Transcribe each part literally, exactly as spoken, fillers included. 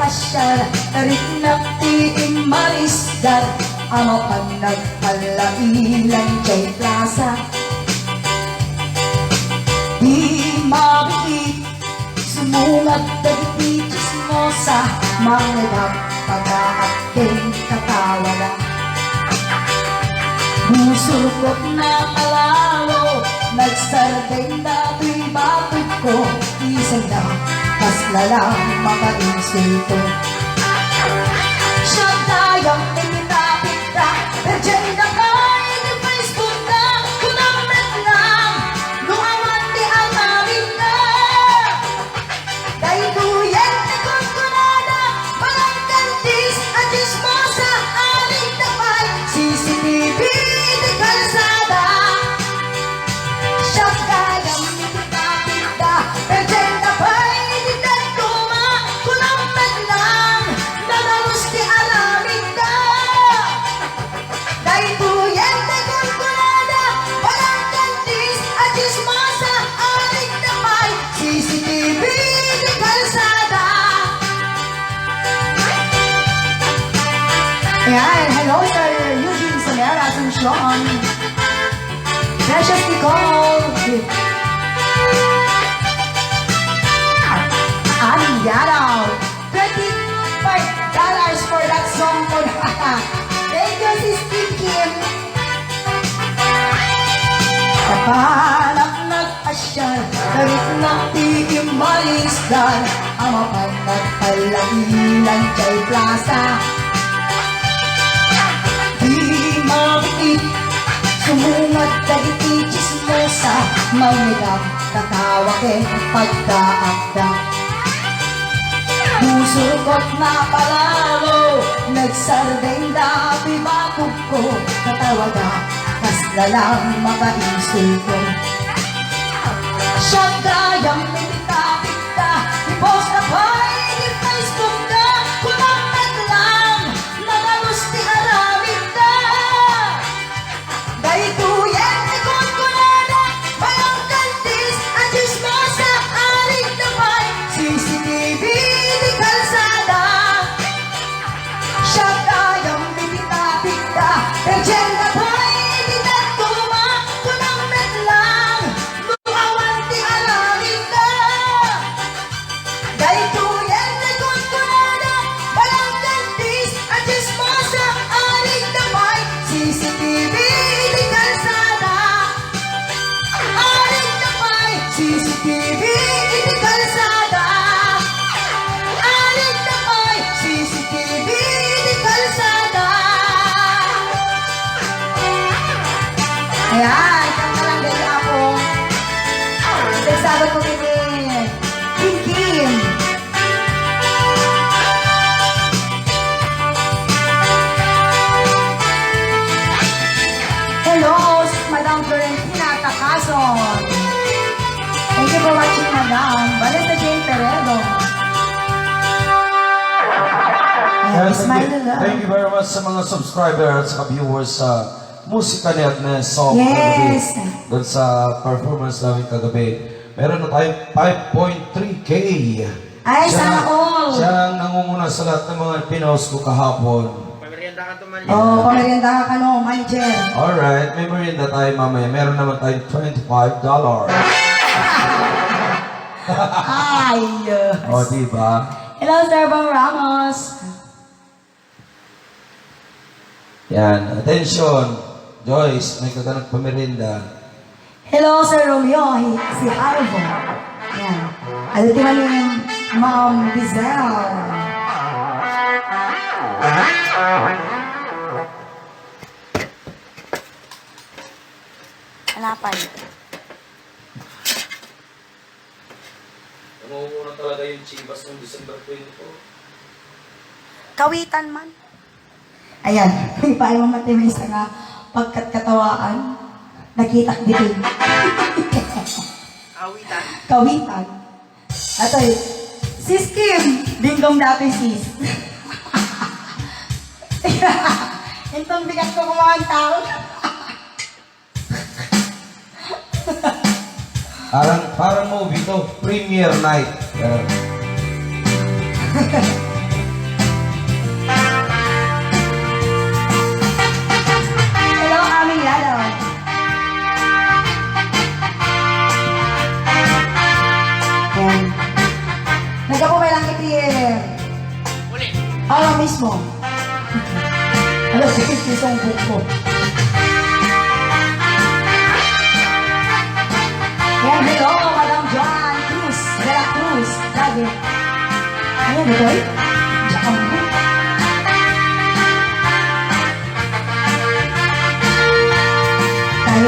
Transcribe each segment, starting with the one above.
Asyal, nariknak ti immarisdar a mapan nagpallailan jay plasa. Di mabiit, sumungad dagiti chismosa, mangngegak, pagaak ken katawada. Busurkot na palalo, nagsardeng datoy batogko, isenda, kasla lang makainsulto. Siak dayang iti topic da, perdienda pay ti Facebook da, kunam met lang, no awan ti aramidda. Daytoyen ti kunkunada, barangkantis a chismosa, aridda pay C C T V iti kalsada. Siak gayam iti kapitda, perdienda pay ti dadduma, kunam met lang, nadalus ti aramidda. Daytoyen ti kunkunada, barangkantis a chismosa, aridda pay C C T V ti kalsada. Ayan, hello, Sir Eugene Soler Asuncion. Precious Nicole. Ann Yaraw. Twenty-five dollars for that song po. Thank you, Sis Kim Kim. Kapanak nag-asyal, nariknak ti immarisdar a mapan nagpallailan jay plasa. Di mabiit, sumungad dagiti chismosa, mangngegak, katawa ken pagdaakda. Busurkot na palalo, nagsardeng datoy batogko, katawada, kasla lang makainsulto. Siak gayam iti topic da, i-post na pay iti Facebook da, kunam met lang, nadalus ti aramidda. Daytoyen ti kunkunada, barangkantis a chismosa, aridda pay C C T V ti kalsada. Siak gayam iti topic da, perdienda pay ti dadduma, kunam met lang, no awan ti aramidda. Daytoyen ti kunkunada, barangkantis a chismosa, aridda pay C C T V iti kalsada. Aridda pay C C T V iti kalsada. Aridda pay C C T V iti kalsada. Ayan, kanta lang dali, Apo. Sagot ko ini. Kim Kim. Hello, Madam Florentina Tacason. Thank you for watching, Madam. Vanessa Jane Peredo. Ayan, Yes, smile thank you, na lang. Thank you very much sa mga subscriber at sa viewers sa musika ni Agnes Song Yes. Kagabi. Doon sa performance namin kagabi. Meron na tayong five point three K. Ay, Siya sana na, all. siya ang nangunguna sa lahat ng mga pinost ko kahapon. Pamerienda ka to, manager. Oh, pamerienda ka, no, manager. Alright, may merienda tayo mamaya. Meron naman tayong twenty-five dollars. Ay, yes. O, di ba? Hello, Sir Bong Ramos. Yan. Attention. Joyce, may ka nagpamerienda. Hello, Sir Romeo. Hi-, si Alvo. Yan. Ano ti man ni Ma'am Giselle? Hanapan. Namumuna talaga yung Chivas noong December twenty-four. Kawitan man. Ayan, ipaay mo mati may isa nga pagkatkatawaan. Nakitak dito. Kawitan? Kawitan. Atoy, Sis Kim, binggong datoy, sis. Intong bigat ko kumanta. Parang, parang movie to, premiere night. Pero, Para mismo. Alas sais, isang buko. Yan, hello, Madam Joan Cruz, Vera Cruz, lagi. Ayan, ito eh. Diyan. Ay,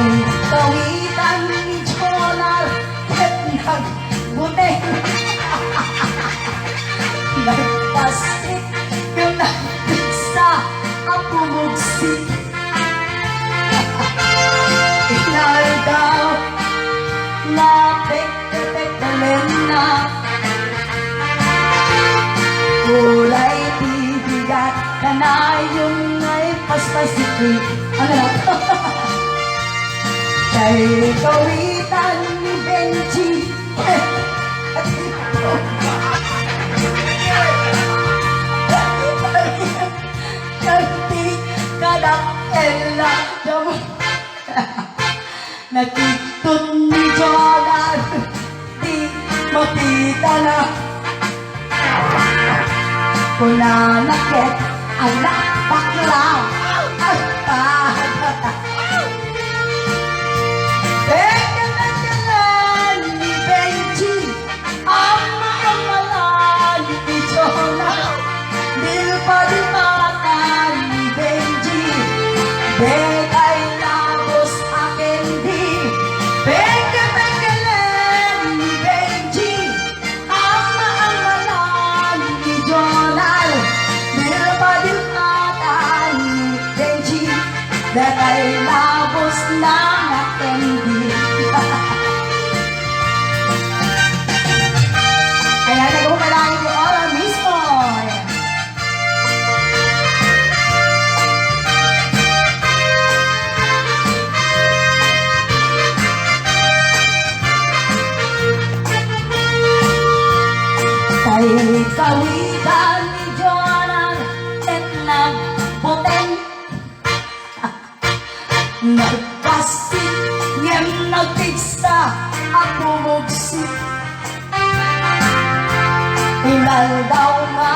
kawitan ni Jonah, ket nagbuteng. Nagpassit, ket nagpigsa, a pumugsit. Inaldaw, napekpekpelenna. Uray ti bigat, kanayon nga ipaspasiti. Ano na to? Kay kawitan ni Benji. Kanti kadakkel na. Nakitton ni Jonah ti makitana. Kunana ket, "Ala, bakla, agpagata." Pekpekelen ni Benji. Amma-ammalan ni Jonah, dilpadilpatan ni Benji, daytay labus a kendi, pekpekelen ni Benji, amma-ammalan ni Jonah, dilpadilpatan ni Benji, daytay labus na nga kendi. Ayan, nagpapalain ni Ora mismo. Kay kawitan ni Jonah, ket nagbuteng. Nagpassit ngem nagpigsa a pumugsit. Inaldaw nga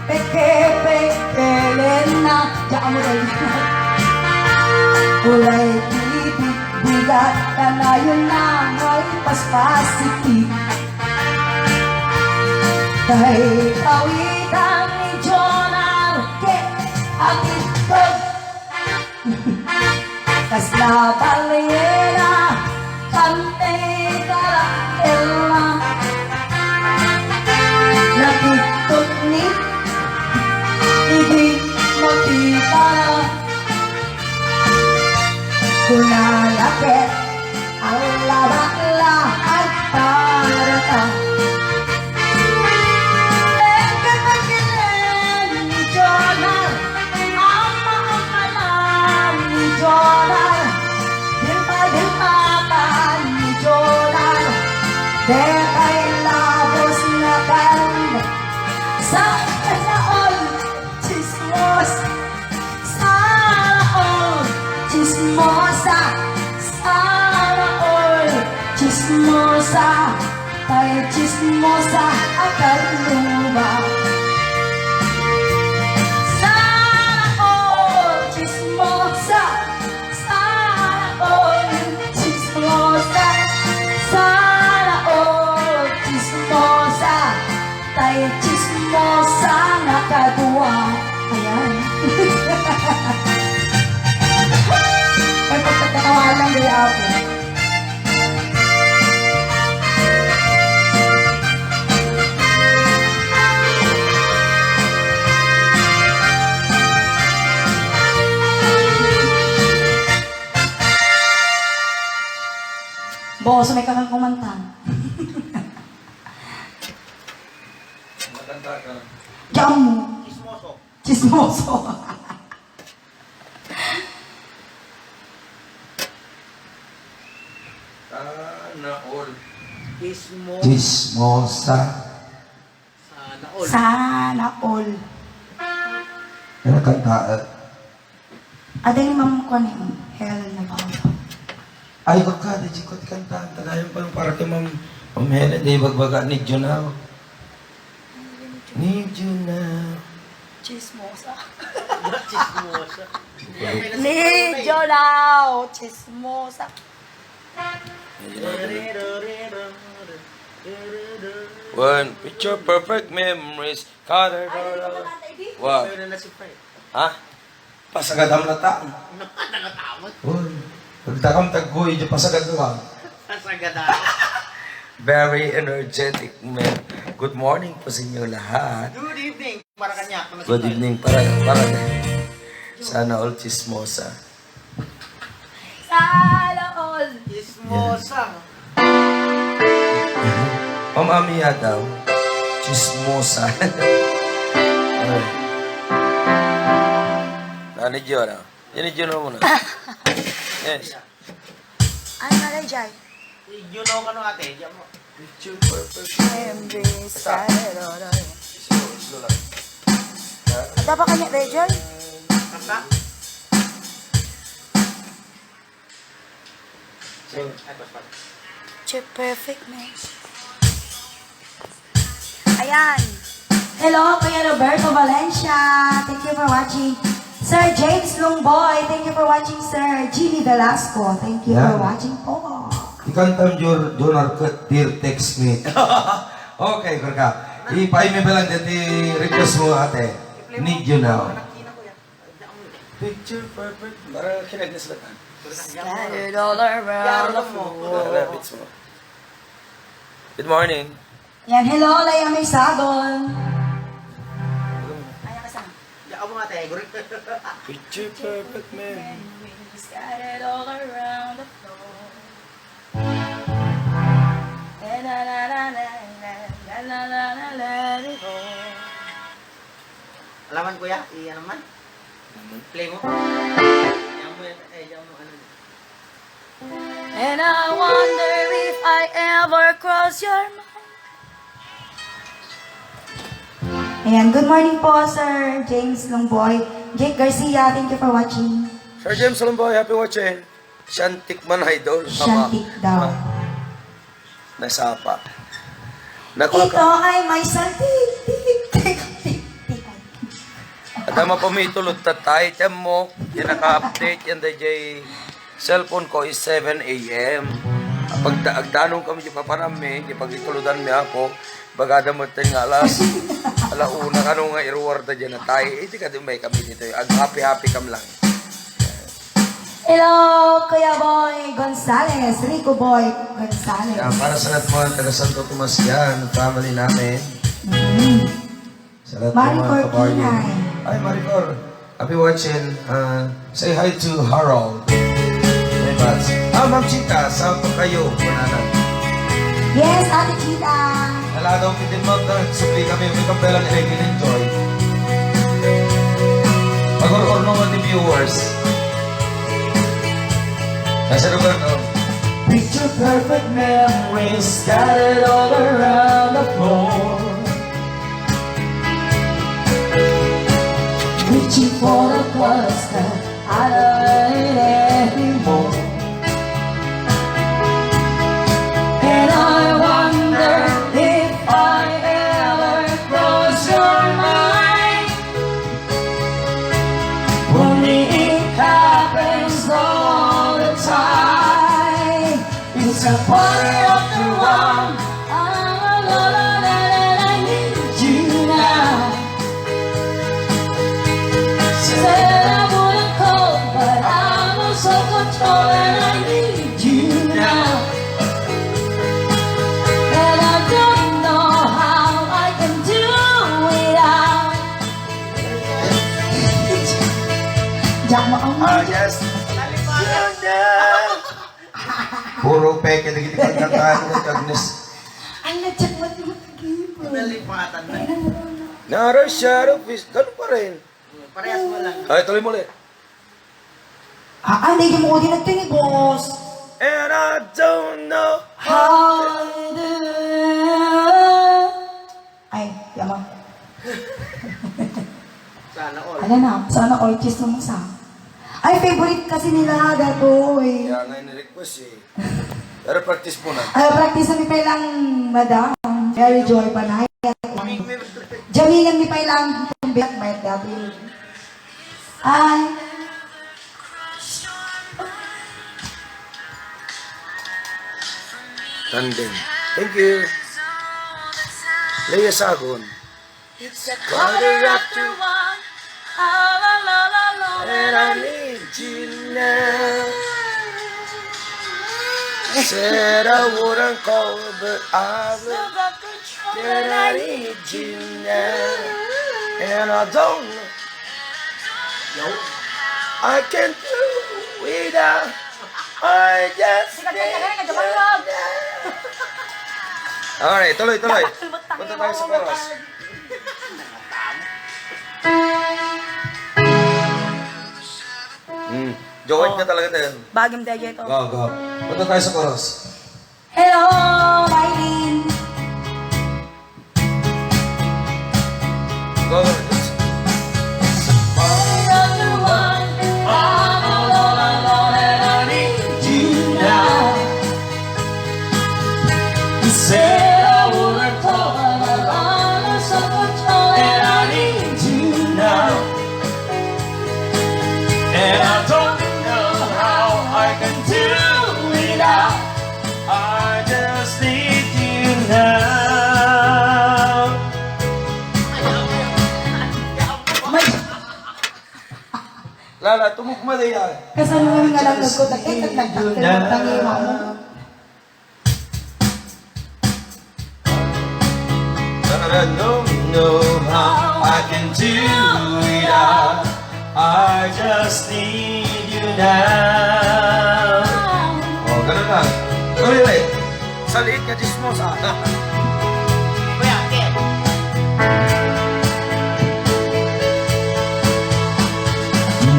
pekpekelen na. Diak mo dali. Uray ti bigbigat, kanayon na nga ipaspasiti. Kay kawitan ni Jonah, ket atidtog kasla ballena, kanti kadakkel na. Nakitton ni idi makitana. Kunana ket, "Ala, bakla, agparata." Pekpekelen ni Jonah, amma-ammalan ni Jonah, dilpadilpatan ni Jonah, daytay labus nga kendi. Sana all chismos. Sana all chismosa, sana all chismosa, tay chismosa a kalluba. Sana all chismosa, sana all chismosa, sana all chismosa. Tay chismosa nga kadua. Ayan. Ay, pagkakatawa lang, gaya ako. Boss, may kakang kumanta. Nakanta ka. Jam. Chismoso. Chismoso. Sana all. Chismo-, Chismosa. Sana all. Sana all. Ano kanta? Adda ni Ma'am kuan ni Ma'am Helen Navarro. Ay, baka, di ko ti kanta. Tagayan pa yung para kay Ma'am, Ma'am Helen, di bagbaga ni Junao. Ni Junao. Chismosa. Chismosa. Ni Jonao, chismosa. One picture perfect memories. Kada Ay, hindi ko makanta, hindi. Wow. Sayo na na si Fred. Ha? Pasagadam na ta. Nakatamot. Uy, agdakam tagguy, di pasagad na. Pasagada. Very energetic, man. Good morning po sa inyo lahat. Good evening, Malacanang. Good evening, para, para. Sana all chismosa. Sana all. Chismosa. Mamma mia daw. Chismosa. Ay. Ano yun, ah? Yan yun, ano muna? Yes. Ay, malay, Jai. You know, ano, ate? Diyan mo. Picture perfect. Memories. Basta. Slow, slow lang. Ha? Ada pa kanya, Bejol? Basta. So, ay, basta. Picture perfect, man. Ayan. Hello, Kuya Roberto Valencia. Thank you for watching. Sir James Lungboy, thank you for watching, Sir Jimmy Velasco. Thank you for Yan. Watching po. Ikantam, Jor-, Jonar, ket dear text me. Okay, kurka. Ipaay mi pa lang dati request mo, ate. Need you now. Picture perfect. Para kinagnas lang. Scattered all around the floor. Rabbits mo. Good morning. Yan, hello, Laya May Sagon. Ay, nakasama. Diyan mo nga, Tegor. Picture perfect, man. Scattered all around the floor. Na, na, na, na, na, na, na, na, na, na, na, na, na, na, na. Alaman, kuya, i-, ano man? Play mo? Diyan mo yan, eh, diyan mo, ano. And I wonder if I ever cross your mind. Ayan, good morning po, Sir James Longboy. Jake Garcia, thank you for watching. Sir James Longboy, happy watching. Shantik man, idol. Tama. Shantik daw. Nasapa. Naku, Ito ay may saltik, tik, tik, tik, tik. Ada mapamitulotan tayo, tiyan mo, yan naka-update, yan dayjay cellphone ko is seven A M. Pag agdanong kami di papanami, di pagituludan mi ako, bagada mo nga alas, ala una, kano nga iruwarda dyan na tayo, eh, di ka dumay kami dito, ag-happy-happy kam lang. Hello, Kuya Boy Gonzales, Rico Boy Gonzales. Yan, para sa lahat mga taga Santo Tomas dyan, family namin. Mm. Sa lahat ng mga Maricor kabaryo. Kinay. Ay, Maricor, happy watching. Ah, say hi to Harold. Hey, Bats. Ah, Ma'am Chita, saan po kayo? Manana. Yes, Ate Chita. Ala daw, kitin mo, sumli kami, may kapelang Egin Enjoy. Pag-or-or naman ni viewers. Nasa lugar, no? Picture perfect memories scattered all around the floor. Reaching for the cluster, I don't need anymore. And I wonder if I ever cross your mind. For me, it happens all the time. It's a part of the wrong. I know that I need you now. She said I wouldn't call, but I'm so control and I need you now. And I don't know how I can do without. Diak mo ang Ah, yes. Puro peke dagiti pagkantahan mo, Agnes. Ay, na-chat mo, di mo tagipon. Nalipatan na. Nara siya, Rufus. Ganun pa rin. Parehas mo lang. Ay, tuloy mo ulit. Ah, ah, hindi mo ko din nagtinibos. And I don't know how to do. Ay, yama. Sana all. Ala na, sana all chismosa. Ay, favorite kasi nila Haga to eh. Kaya nga ni-request eh. Pero practice muna. Ay, practice mi pa lang, madam. Mary Joy Panay. Jamingan mi pa lang. Bilang may gabi. Ay. Tandem. Thank you. Lea Sagon. It's a quarter after one. All alone, alone, and I need you now. Said I wouldn't call, but I will. Still got control, and I need you now. And I don't know. I can do without. I just need you now. Alright, tuloy, tuloy. Punta tayo sa chorus. Hmm. Join na talaga tayo. Bagim daya ito. Go, go. Punta tayo sa chorus. Hello, Mylene. Go, go. Another one. I'm all alone, alone, and I need you now. You said I wouldn't call, but I lost all control, and I need you now. And I don't know how I can do without. I just need you now. Lala, tumugma na yan. Kasano nga nga lang nagkutak-, eh, nagkutak-, nagkutak-, nagkutak-, I don't know how I can do without. I just need you now. Oh, ganun lang. Tuloy ulit. Sa liit nga chismosa. Kuya, okay.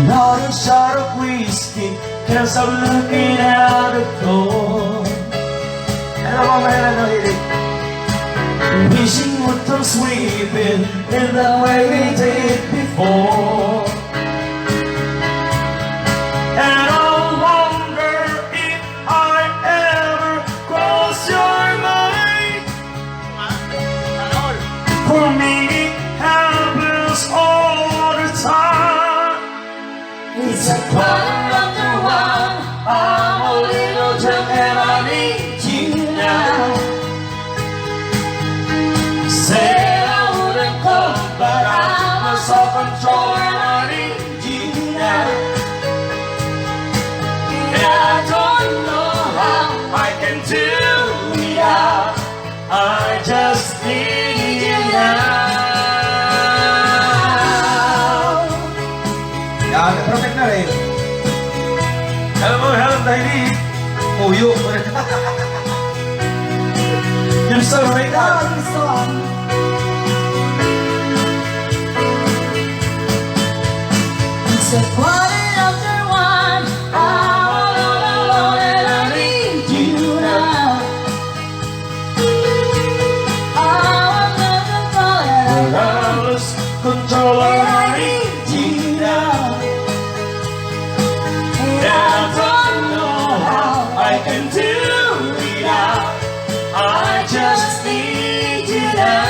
Another shot of whiskey. 'Cause I'm looking out the door. Hello, Mama Helen, no, hilig. Wishing would come sweeping in the way we did before. And I wonder if I ever cross your mind. For me, it happens all the time. It's a quarter after one. I'm a little drunk and I need you now. Said I wouldn't call, but I lost all control and I need you now. And I don't know how I can do without. I just need you now. Yan, perfect na rin. Alam mo, Helen, dahil muyo. Yung song right now. It's a quarter after one. I'm all alone and I need you now. I was looking for it. But I lost control and I need you now. And I don't know how I can do without. I just need you now.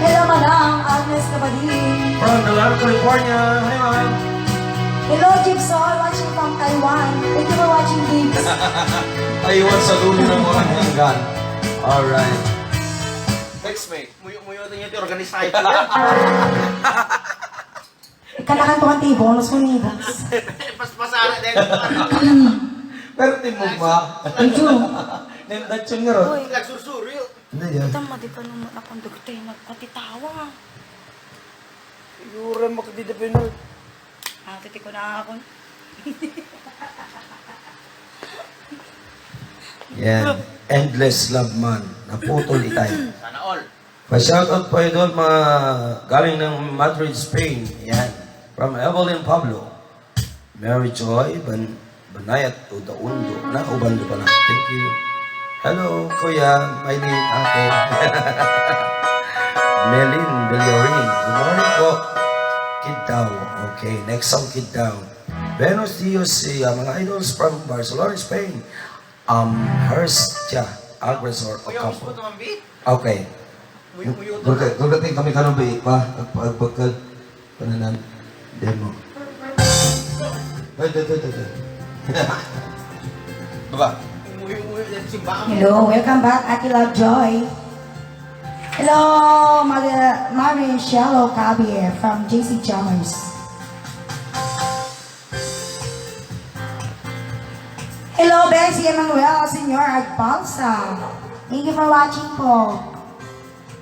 Hello, Manang Agnes Nabadin. From Delarco, California. Hi, ma'am. Hello, Jigsaw. Watching from Taiwan. Thank you for watching, Jigs. Taiwan sa dulo ng walang hanggan. Alright. Text me. Muyo-muyo din yung organized tayo. Kanakan ko ang tibong, mas manibos. Paspasara din. Pero timog ba? Ito. Nagdatsun nga ron. Uy. Nagsursuri, oh. Hindi yan. Tama, di ka naman akong dugtay nagkatitawa. Yura, makadida pinag. Ah, titi ko na ako. Yan. Endless love man. Naputol itay. Sana all. Pa-shoutout po, idol, mga galing ng Madrid, Spain. Yan. From Evelyn Pablo. Mary Joy Ban-, Banayat Udaundo. Na, Ubando pala. Thank you. Hello, Kuya, Mylene, Ate. Melin Villarin. Good morning po. Kiddaw. Okay, next song, Kiddaw. Venus Dios, si, ah, mga idols from Barcelona, Spain. Amherst siya. Aggressor o Kuya, kampo. Gusto naman, Bi? Okay. Muyo-muyo to. Gulga-, gulgating kami karon, Bi, pa, ag-, agbagkal. Pananan. Demo. Ay, ito, ito, ito, ito. Baba. Muyo-muyo yan, simbahan. Hello, welcome back, Ate Lovejoy. Hello, Mother Mary Shallow Cabie from J C Jammers. Hello, Bessie Emmanuel, Senior Agpalsa. Thank you for watching po.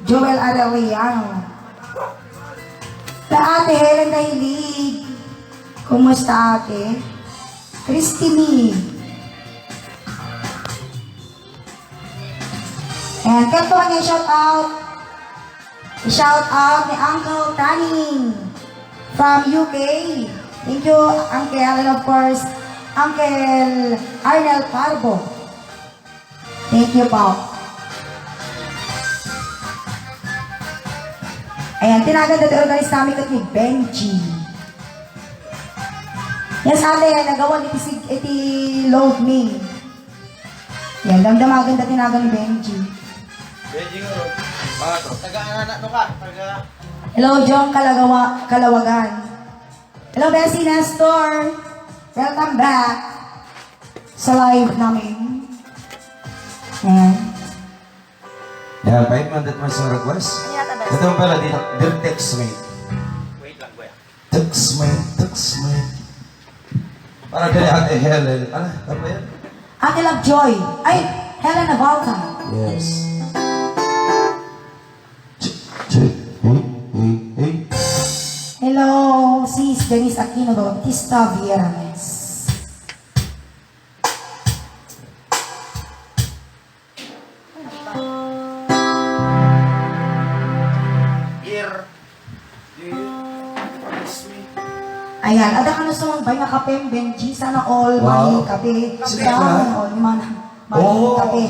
Joel Arellano. Kay Ate Helen Dahilig. Kumusta, Ate? Christy Me. And kanto nga shout out. Shout out ni Uncle Taning from U K. Thank you, Uncle. And of course, Uncle Arnel Parbo. Thank you po. Ayan, tinagan dati organist namin ket ni Benji. Yes, ate, nagawan iti sig-, iti load me. Yan, damdamagan dati nagan ni Benji. Benji nga ron. Mga to. Taga ano, ano ka? Taga Hello, Jong Kalagawa-, Kalawagan. Hello, Bessie Nestor. Welcome back sa live namin. Ayan. Yan, five hundred man sa request. Ano yata, Bessie? Ito pala, dito, dear text me. Wait lang, kuya. Text me, text me. Para kay Ate Helen. Ano? Ano ba yan? Ate Lovejoy. Ay, Helen Navalta. Yes. Check, check. Hey, hey, hey. Hello, sis Janice Aquino Bautista Viernes. Ayan, adda kano sumambay nga kape, Benji? Sana all, wow. Money, kape. Kape. Sana all, money, money, kape.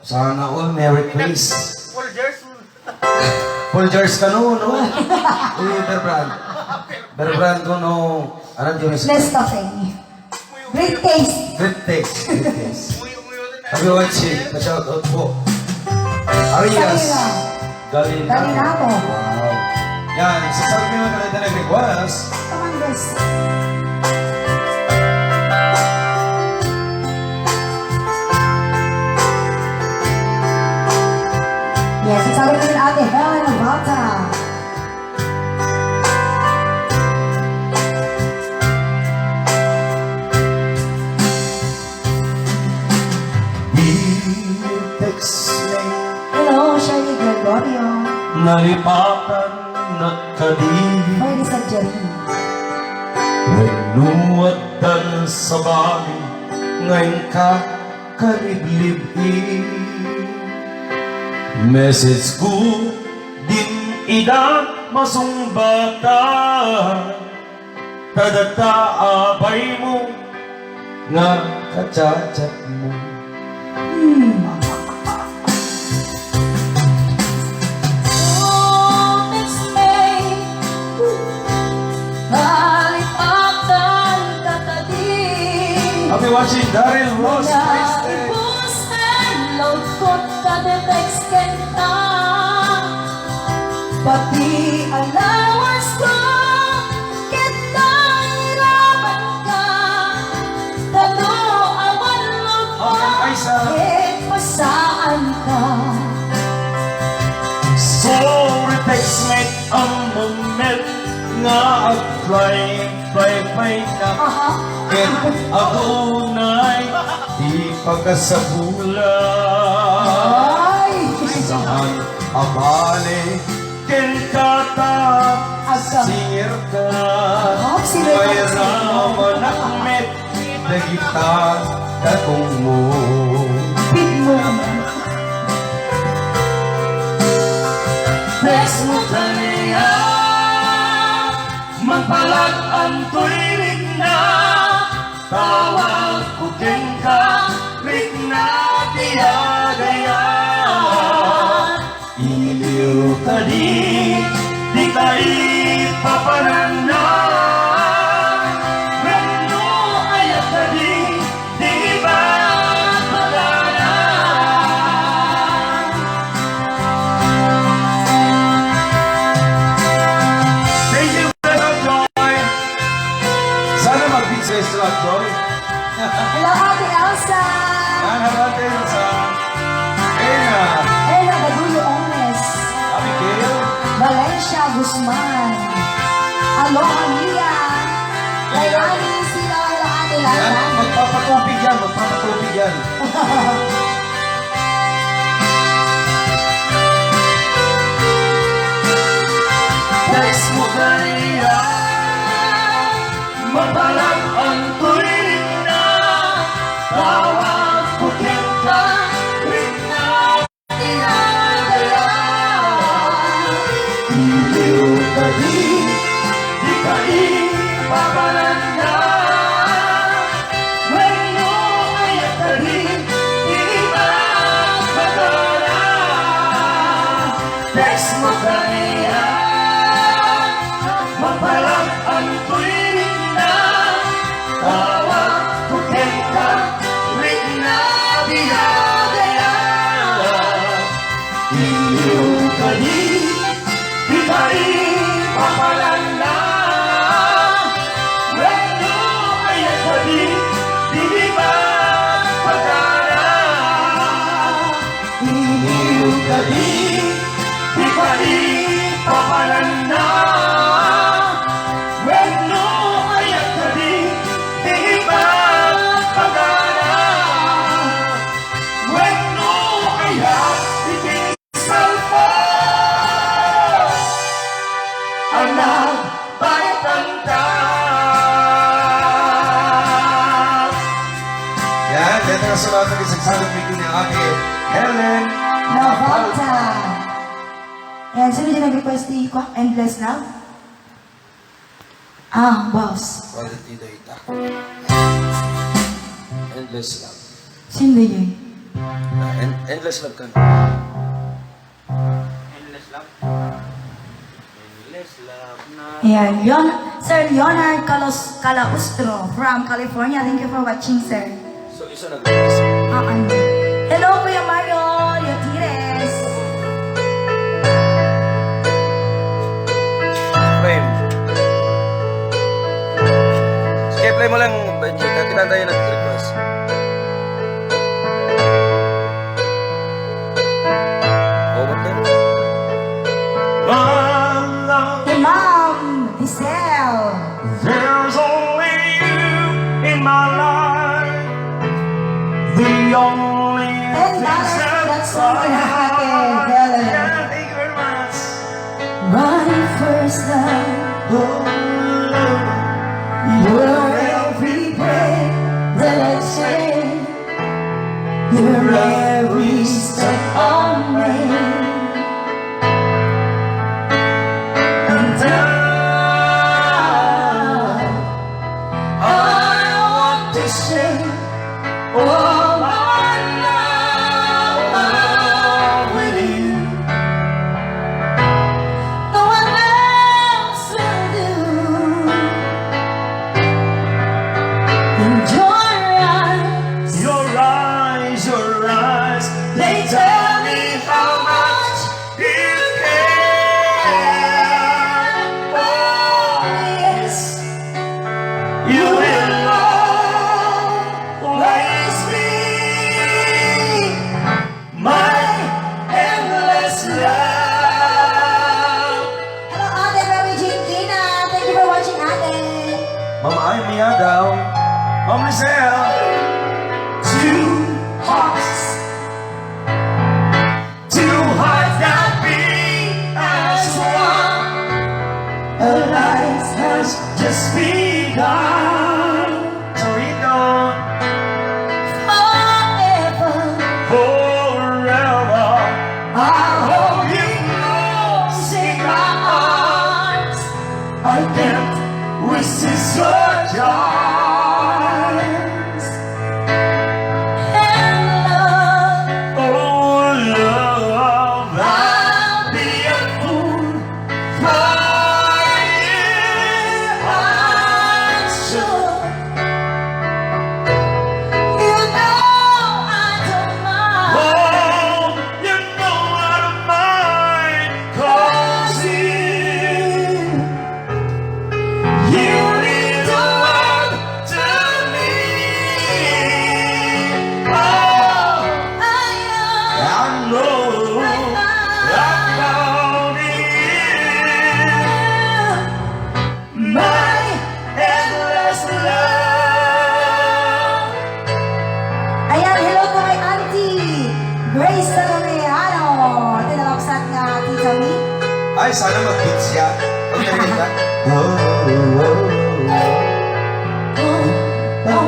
Sana all, Merry Christmas. Folders. Folders kano, no? Uy, Bear Brand. Bear Brand ko, no? Ano, Jones? Nescafe. Great taste. Great taste. Great taste. Happy watching. Pa-shout out po. Arias. Salila. Galinato. Galinato. Wow. Yan, sasabi mo na rin request. Come on, guys. Yes, sasabi ko rin, Ate Helen Navalta. Text me. Hello, Shirley Gregorio. Nalipatan na kadi. Freddy Sajari. Wenno addan sabali nga inka kaliblib-i. Message ko din ida masungbatan. Ta data a baymo nga ka-chat-chat mo. Hmm. Text me. Nalipatan ka kadi. Happy watching, Daryl Ross. Nga Christian. Ipusen, load ko, ka-text kenka. Pati allowance ko, ket nangirabanka. Tano a bannog pa, okay, Aisa. Ket pasaanka. Sorry, text me, ammo met nga ag-fly, fly, fly ka. Aha. Ket adunay di pagkasabula. Ay! Saan a bale kenka ta, asa? Singer ka. Ah, singer ka. Mayraman a met dagita dakongmo. Big mo. Next mo kaniya, magpalag-antoy rikna, tawag ko kenka, rikna ti agayat. Iliw kadi, dika ipapananna. Wenno aya kadi, di ibagbaga. man. Aloha Mia. Layani sila, aloha nila. Yan, magpapatubig yan, magpapatubig yan. Text mo kaniya, mapalag ang tuwing na tawag ko kita, rin na inadaya. Iliw ka di, di ka ipapananda. Wenno ayat ka di, di ipagpagara. Text mo kaniya, mapalag ang tuwing na tawag ko kenka, rin na biadaya. Iliw ka di, di ka ipapananda. Wenno ayat ka di, di ipagpagara. Iliw ka di, di ka ipapananda. Wenno ayat ka di, di ipagpagara. Wenno ayat iti salpo. Anak, Baitanta. Yan, deta nga surat nga isagsagut mi ken ni Ate Helen Navalta. Yan, sino diay nag-request ti kwa-, Endless Love? Ah, boss. Quality data. Endless Love. Sino diay? Ah, en-, Endless Love ka na. Endless Love? Endless Love na. Ayan, Leon-, Sir Leonard Calos-, Calaustro from California. Thank you for watching, sir. So, isa nag-request. Ah, ano? Hello, Kuya Mario Yotires. Play. Sige, play mo lang, Benji. Kakita tayo nag-request. Over there. Imam Diesel. There's only you in my life. The only Ten dollars that's all I have, Ate Helen. Yeah, thank you very much. My first love. Oh, love. You're every prayer that I say. You're every step I make. And I, I want to share all my love with you. No one else will do. In your eyes, your eyes, your eyes, they tell me how much you care. Oh, yes, you will always be my endless love. Hello, Ate Mary Jane Quina. Thank you for watching, Ate. Mama Ay Miadaw. Ma'am Lizelle. Two hearts. Two hearts that beat as one. A life has just begun. Torito. Forever. Forever. I hold you close in my arms. I can't resist your charms. And love, oh, love, I'll be a fool for you, I'm sure. Romero, tinalaksan nga Tita Mi. Ay, sana mag-beat siya. Pagkakita. Oh, oh, oh, oh.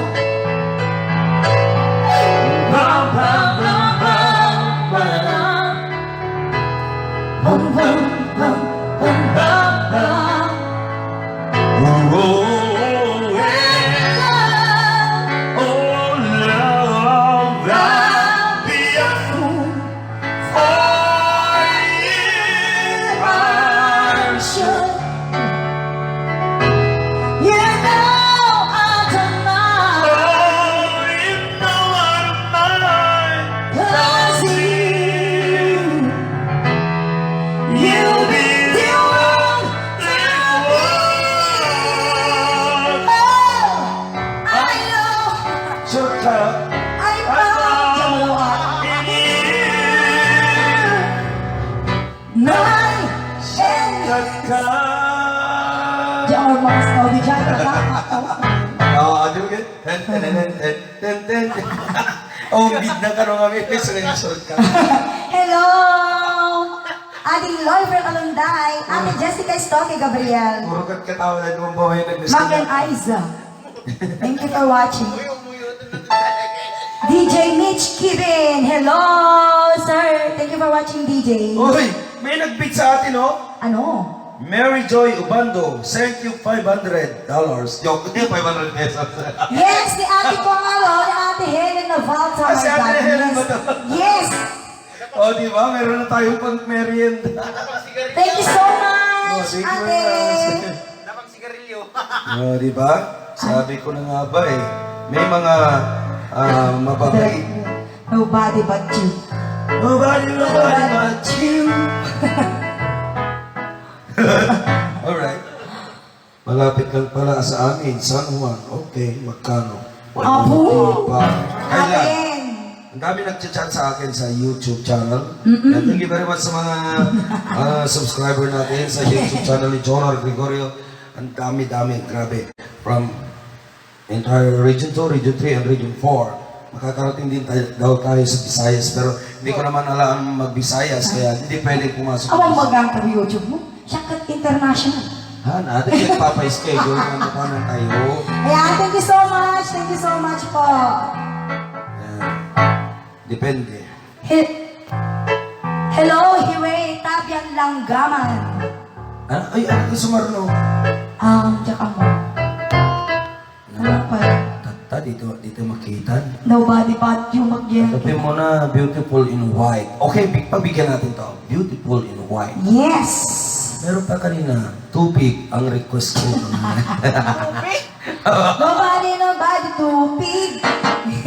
Sure ka? Nay! Sikat ka. Di ako mas tawag dyan, anak. Oo, di ba? Ten, ten, ten, ten, ten, ten. Oh, bid na ka nung kami, may screenshot ka. Hello! Ading Loy from Alunday, Ate Jessica Estoque Gabriel. Puro kat katawa na itong buhay na gusto Mac and niya. Aiza. Thank you for watching. D J Mitch Kibin, hello, sir. Thank you for watching, D J. Uy, may nag-beat sa atin, oh. Ano? Mary Joy Ubando, thank you, five hundred dollars. Joke, five hundred pesos. Yes, ni Ate Pangalo, ni Ate Helen Navalta. Ah, si Ate Helen ba to? Yes. Oh, di ba? Meron na tayong pang-merienda. Thank you so much, Oh, thank you very Ate. much. Napang sigarilyo. Oh, di ba? Sabi ko na nga ba eh. May mga ah, mababait. Nobody but you. Nobody, nobody but you. Alright. Malapit lang pala sa amin, San Juan. Okay, magkano? Apo! Kailan? Amen. Ang dami nagchat-chat sa akin sa YouTube channel. Mm-mm. And thank you very much sa mga ah, subscriber natin sa YouTube channel ni Jonah Gregorio. Ang dami-dami, grabe. From entire Region two, Region three, and Region four. Makakarating din tayo, daw tayo sa Visayas, pero hindi ko naman alam mag-Visayas, kaya hindi pwede pumasok. Awan mo gang tabi YouTube mo? Siya kat international. Ha, natin yung papa-schedule na napanan tayo. Ayan, thank you so much. Thank you so much po. Ayan. Depende. He- Hello, Hiwe, Tabian Langgaman. Ah, ay, ano yung sumarno? Um, tsaka mo. Ano pa? Tatta, dito, dito makita. Nobody but you, Magyan. Sabi mo na, beautiful in white. Okay, big, pabigyan natin to. Beautiful in white. Yes! Meron pa kanina, tubig ang request ko. Tubig? Nobody, nobody, tubig.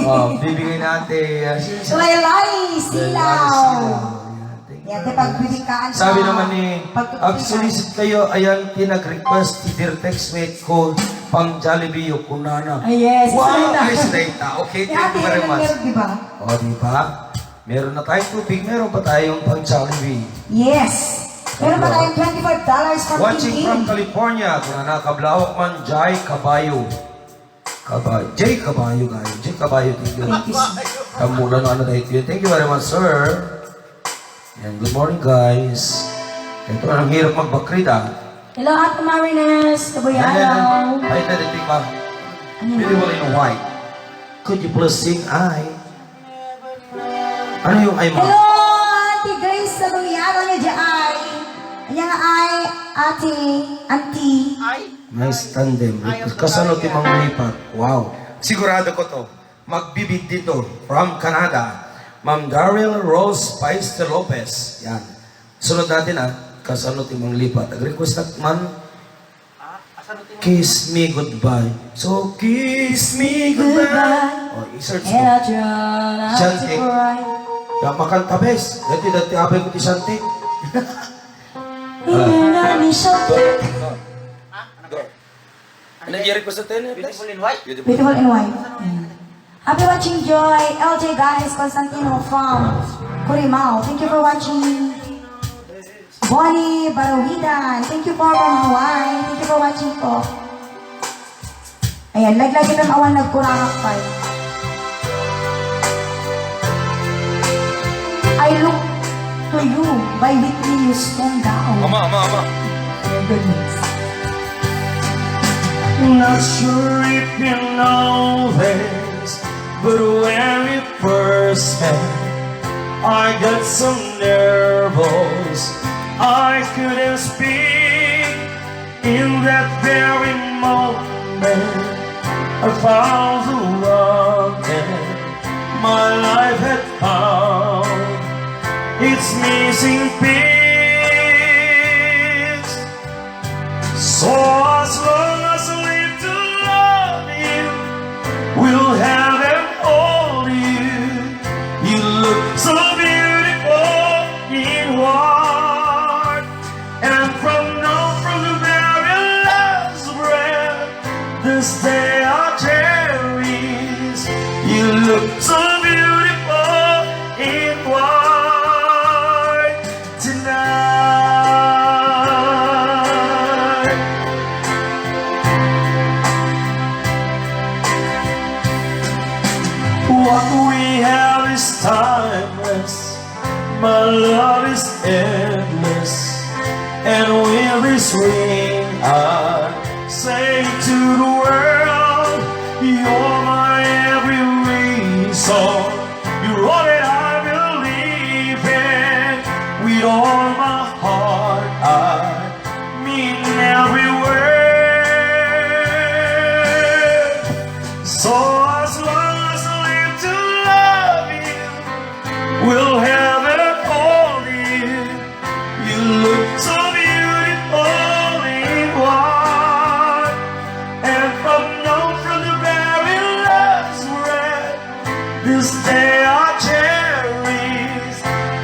Oh, bibigyan natin. Uh, Laylay Silaw. Yan, thank you. Yan, pagbibigyan Sabi naman ni, pag- Ag-solicit kayo, ayan, tinag-request, ti Dirtex mate ko, pang Jollibee, Yokonana. Ah, yes. Wow, Ay, Sinayta. Ay, Sinayta. Okay, thank you very much. Di ba? O, di ba? Meron na tayong tubig, meron pa tayong pang Jollibee. Yes. Meron pa tayong twenty-five dollars from Watching King from King. California, kung nakablawak man, Jai Kabayo. Kaba Jay Kabayo, guys. Jay Kabayo, thank you. Thank you, sir. Kamulan, ano, thank you. Thank you very much, sir. And good morning, guys. Ito, ang hirap magbakrida. Hello, Ate Marines. Kabuyaw. Ay, ay, ay, ay, pa. Ano yun? Beautiful in white. Could you please sing I? Ano yung I mo? Hello, Ate Grace Saluyan. Ano dyan ay? Ano nga ay, Ate, Auntie? Nice tandem. Kasano ti manglipat? Wow. Sigurado ko to. Magbibid dito. From Canada. Ma'am Daryl Rose Paiste Lopez. Yan. Sunod natin ah. Kasano ti manglipat? Nag-request na man. Kiss me goodbye. So kiss me goodbye. Oh, i-search mo. Shantik. Ya, makanta, bes. Dati, dati, abay ko ti Shantik. Inanami Shantik. Ano yung request natin, eh, bes? Beautiful in white. Beautiful in white. Ayan. Happy watching, Joy. L J Gares Constantino from Curimao. Thank you for watching. Bonnie Barawidan, thank you po from Hawaii. Thank you for watching po. Ayan, laglag ito awan nagkuramak pa. I Look to You by Whitney Houston daw. Ama, ama, ama. My goodness. Not sure if you know this, but when we first met, I got so nervous I couldn't speak. In that very moment, I found the one that my life had found its missing piece. So as long as I live to love you, will have and hold you. You look so beautiful in white. And from now, from the very last breath, this day I cherish. You look so beautiful in white tonight. What we have is timeless. My love is endless, and with this ring I say to the world, you're my every reason. You're all that I believe in. With all my heart, I mean every word. So as long as I live to love you, will have and hold you. You look so beautiful in white. And from now, from the very last breath, this day I cherish.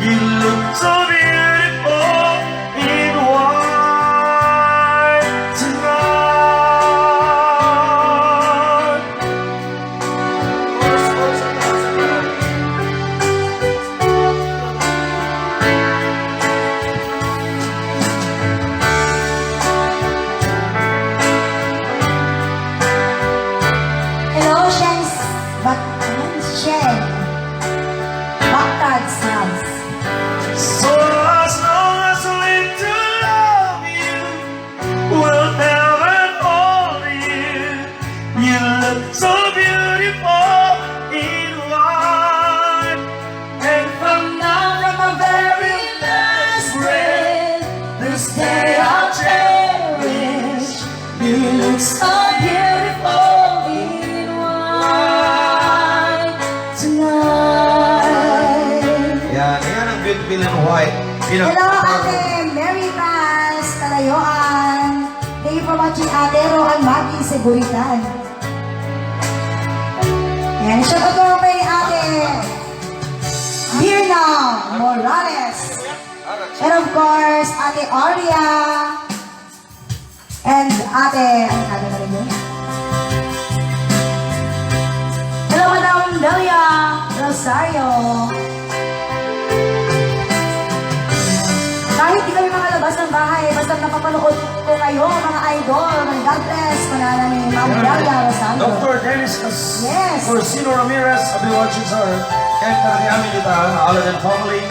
You look so beautiful in white tonight. Hello, Shen. Bak-, ano? Shen. Baktad Sons. So as long as I live to love you, will have and hold you. You look so beautiful in white. And from now, from my very last breath, this day I'll cherish. You look so beautiful in white tonight. Yan, yan ang beautiful in white. Pinag- Hello, Ate Mary Paz Kalayuan. Thank you for watching, Ate Roan Maki Seguritan. Yan, shout out po kay Ate Mirna Morales. And of course, Ate Aria. And Ate, ano tawag na rin yun? Hello, Madam Delia Rosario. Kahit di kami makalabas ng bahay, basta napapanood ko kayo, mga idol. God bless, pangalan ni Ma'am Delia Rosario. Doctor Dennis Cas-, Yes. Corsino Ramirez, I'll be watching, sir. And para kay amin dita, Alagan family.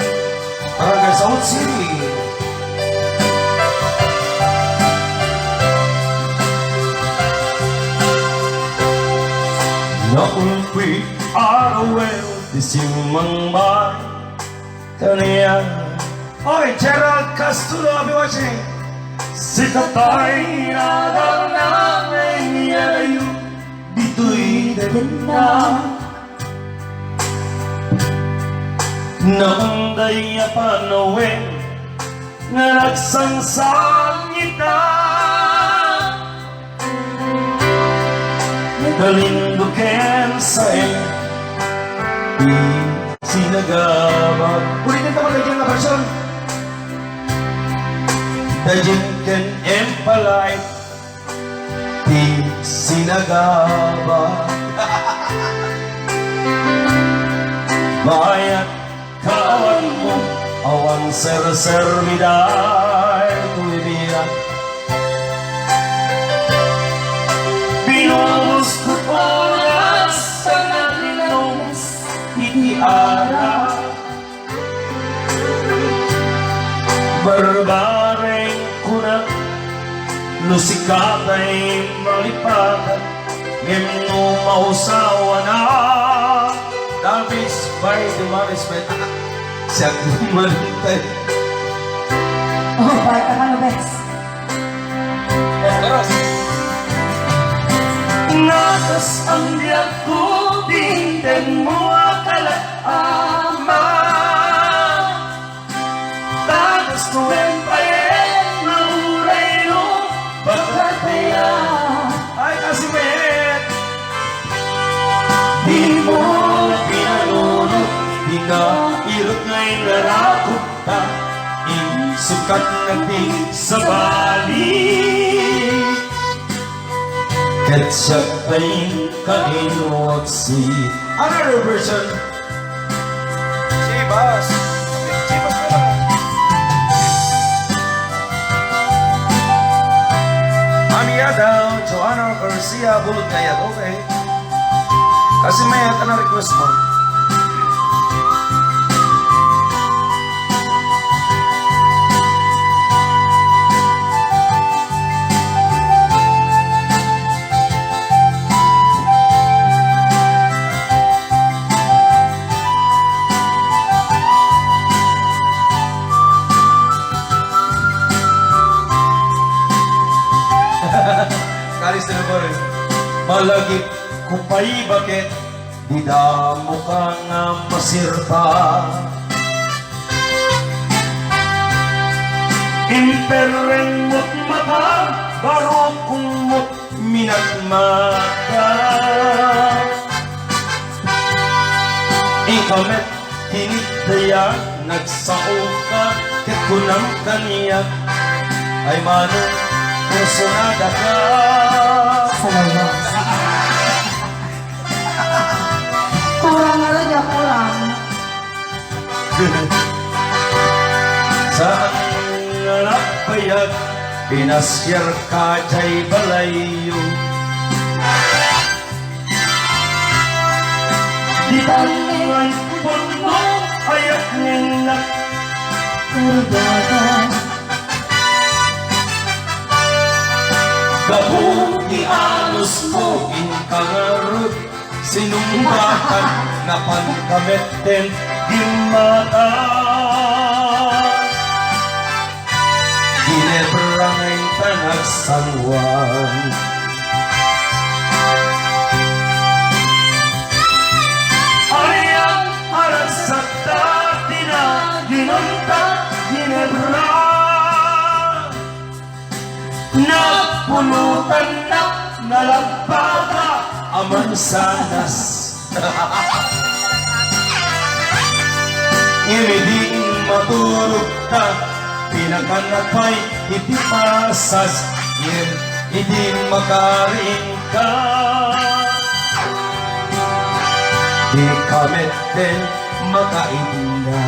Barangay South City. Naungpit arawel ti simmangmang kaniak. Oy, Gerald Castulo, I'll be watching. Sika tay nadal na may niya layo. Ditoy dayta. Naunday a panawen nga nagsangsangita. Nagalindo ken saen ti sinagabak. Ulitin ta man daydiay nga version. Daydiay ken impalay ti sinagaba. Mayat kaawan mo, awan serserbi daytoy biag. Binubos ko oras sa naglinong iti ara. Barbareng kunak, no sika tay malipatak, ngem no mausawanak. Damage by the management. Siak malintay. Oh, barka ka, no, bes. Yes, boss. Nakas ang biag ko, dinten mo akala, ama. Dagus ko wen pay, mauray no, bakataya. Ay, kasi met. Di mo pinanunot, di ka irot nga inarakot ta, insukat na ti sabali. Ket siak pay kainwaksi. Another version. Chivas. Chivas ka na. Amiada, Joanna Garcia, Bulod Kayat, okay. Kasi may ata na request mo. Kalis na naman eh. Malagip ko pay baket, di damo ka nga masirba. Imperreng mo't mata, barukong mo't minagmata. Ikaw met tinigdaya, nagsaoka, ket kunam kaniak, ay manong personada ka. Salamat. Kurang nga raja, kurang. Saan nga napayag, pinasiar ka jay balayyo. Di tangan punno, ayak nga nagkargada. Gapu ti anus mo, inka ngarud, sinumbatan, napan ka metten gimmata. Ginebra nga intan agsanguan. Ayan a ragsak ta, dina ginunta, Ginebra. Nagpulotan na, nalagpada a mansanas. Ngem idi maturog ta, pinakannak pay iti pasas. Ngem idi makariingka, dika metten makaidna.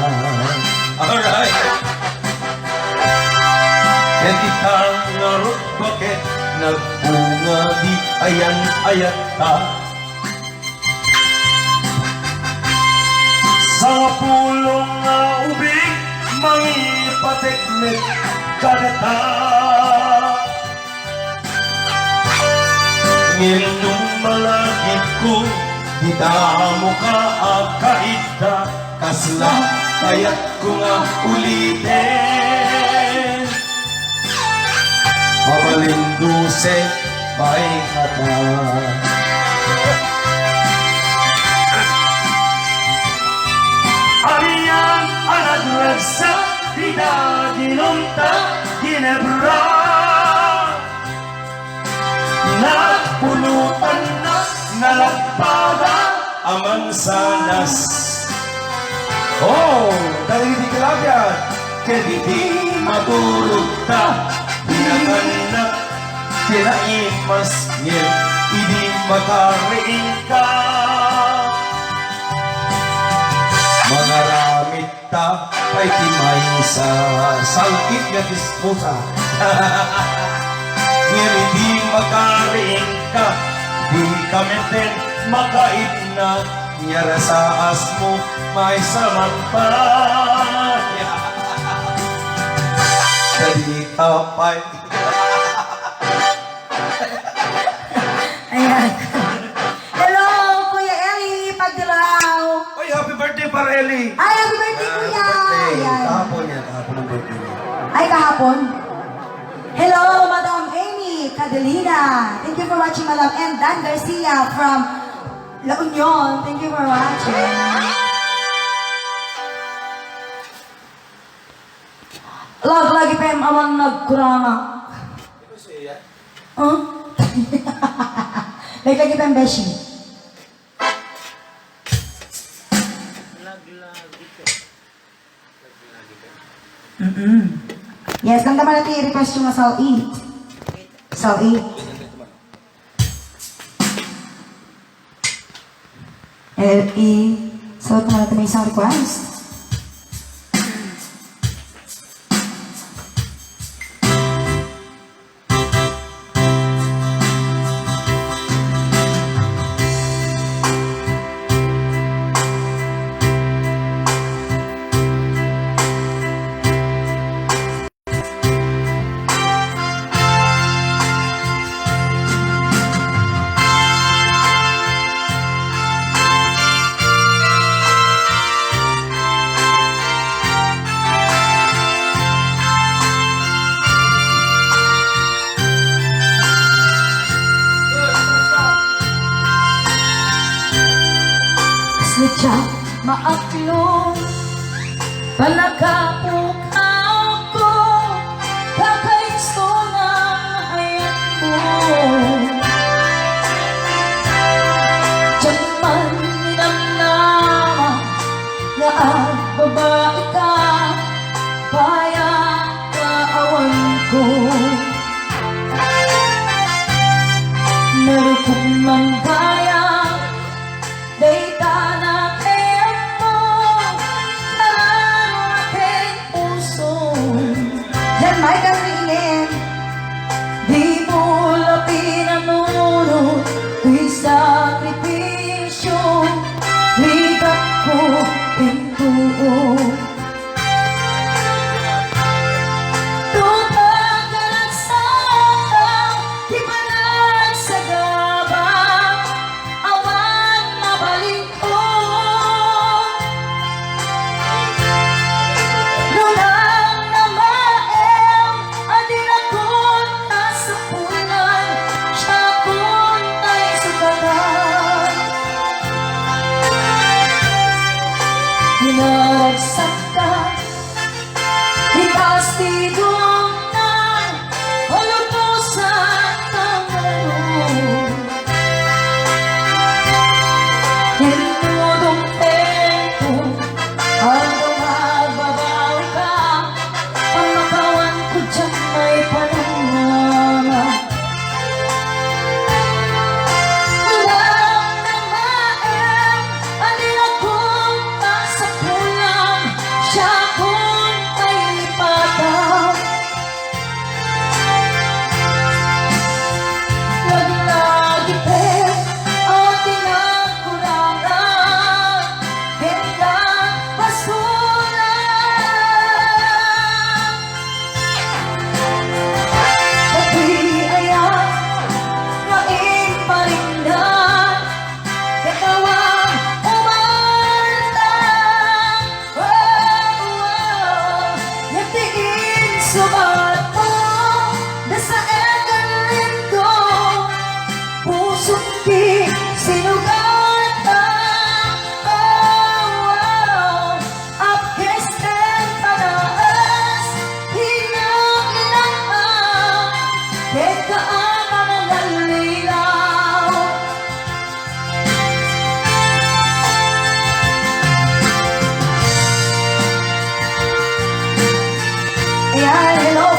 Alright. Ket ita ngarud baket, nagbunga di ayan-ayatta. Sangapulo nga ubing, mangipatek met kadata. Ngem no malagipko, di damo ka a kaidda, kasla kayatko nga uliten. Mabalin dose pay ngata. Ayan a nagragsak, dida ginunta, Ginebra. Napulotan na, nalagpada a mansanas. Oh, dagiti kalabian, ket idi maturog ta, pinakannak ti naimas, ngem idi makariingka, mangaramid ta pay ti maysa, sal-it nga disposa. Ngem idi makariingka, dika metten makaidna, nga rasaasmo maysa man pay. Apay. Ayan. Hello, Kuya Eli Pagdiraw. Ay, happy birthday, Par Eli. Ay, happy birthday, Kuya. Happy birthday. Ayan. Kahapon yan, kahapon ang birthday niya. Ay, kahapon? Hello, Madam Amy Cadelina. Thank you for watching, Madam. And Dan Garcia from La Union. Thank you for watching. Laglag F M, awan nagkurangak. Huh? Laglag F M, beshi. Mm-mm. Yes, damdama natin yung request yung sa eight. Sa eight. L E. So, ito na natin may isang request. Sadya maaklong, panagapok ako, kakaisuna ayat mo. Diyan man ninamnama nga agbabaika, paya kaawan ko. Narukog man paya, dayta na kayat mo, kararo ken puso. Yan, Michael Ringen. Di mo la pinanunot ti sakripisio, rigat ko ken tuo. Tupad a nagsaka ti panagsagaba, awan mabalinko. No namnamaem a dinakon kasapulan, siakon ti sukatan. Pinaragsakka, ikastigona, palubosan ta ngarud. Intudong tempo, adu nga agbabawi ka, pamakawan ko diak maipanungnga. Alam na maem, ania kong kasapulan, siakon pailipatan. Lagi-lagi pay a ti nagkurangan, ket nagpasulang. Pati aya nga imparindan, ket awan umarta. Oh, oh, yati insubat mo, dasa ekan lindo, pusot ti sinugatan. Oh, oh, apkes ken panaes, hinang-inang, ket kaana nga nallilaw. Ayan, hello,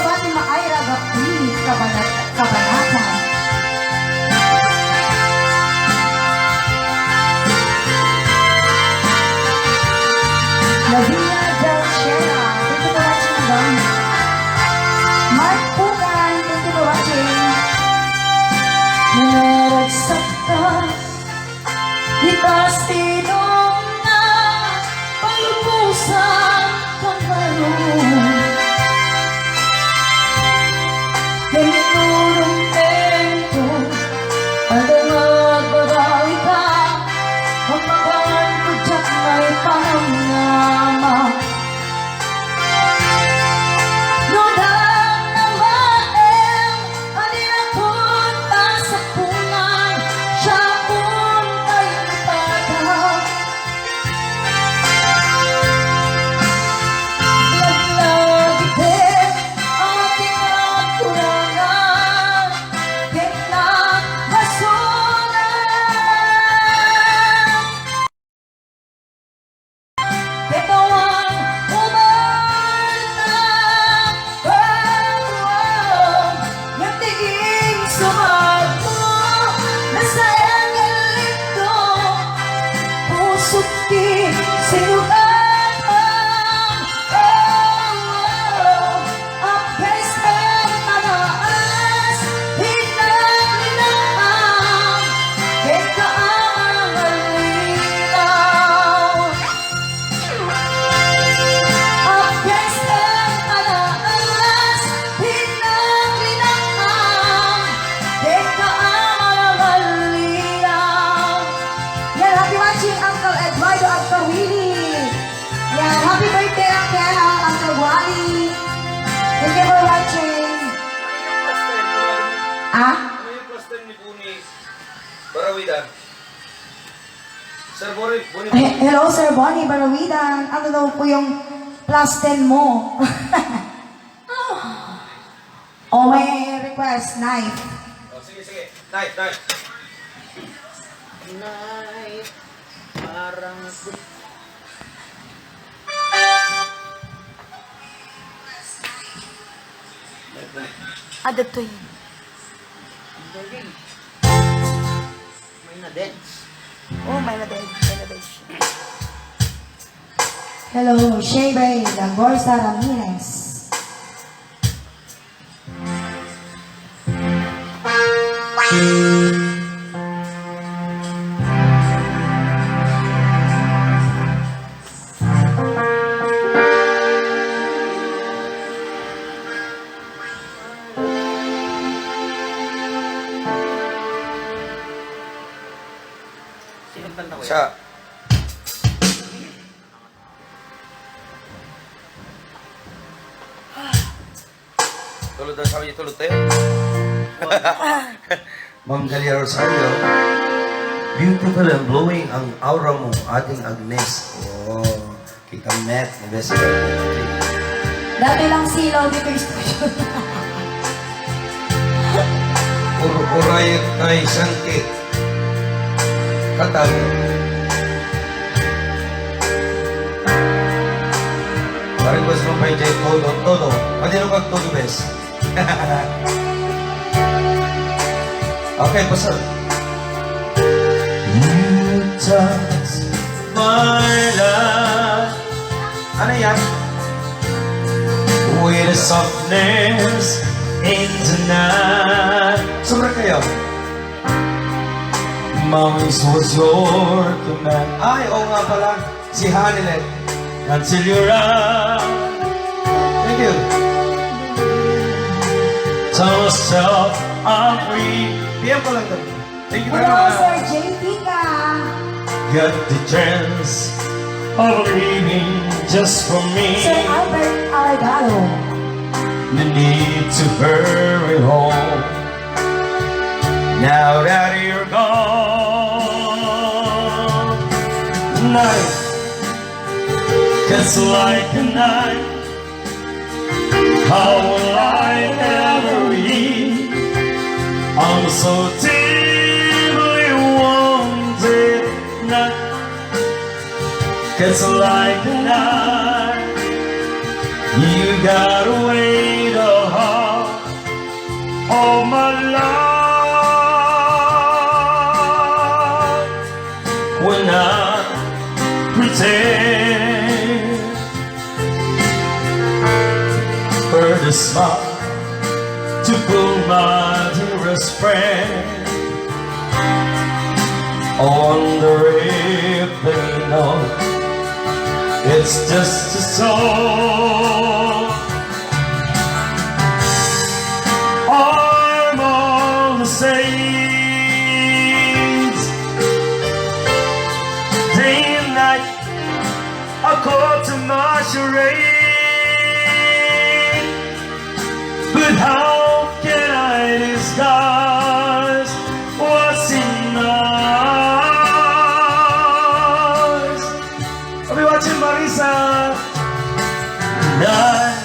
He-, hello, Sir Bonnie Barawidan. Ano daw po yung plus ten mo? Oh, may request, Night. Oh, sige, sige. Night, night. Night, parang Night, night. Ah, datoy. May na-dance. Oh, may na-dance. May na-dance. Hello, Shea Ray Langorsa Ramirez. Sino kanta ko? Sa Tulog daw, sabi niya, tulog tayo. Ma'am Galia Rosario, beautiful and glowing ang aura mo, Ating Agnes. Oh, kita met, ni Best Friend. Dati lang silaw dito yung studio. Ur-, urayek kay Sangkit. Katan. Request mo pa yung Todo, Todo. Pwede nung magtodo, bes. Okay, pasal. You touch my life. Ano yan? With a softness in the night. Sobra kayo. Mommy, so what's your command? Ay, oo nga pala. Si Hanilet. Until you're out. Thank you. Tell myself I'm free. P M ko lang to. Thank you very much. Hello, Sir J P ka. Got the chance of living just for me. Sir Albert Aragao. The need to hurry home. Now that you're gone, night gets like a night. How will I ever live? I'm so deeply wounded. Night gets like a night. You got away the heart of my life. Will not pretend for the smile to pull my dearest friend. I wonder if they know it's just a song. I'm on the stage day and night. I call to my charade, but how can I disguise what's in my eyes? I'll be watching Marisa. Night,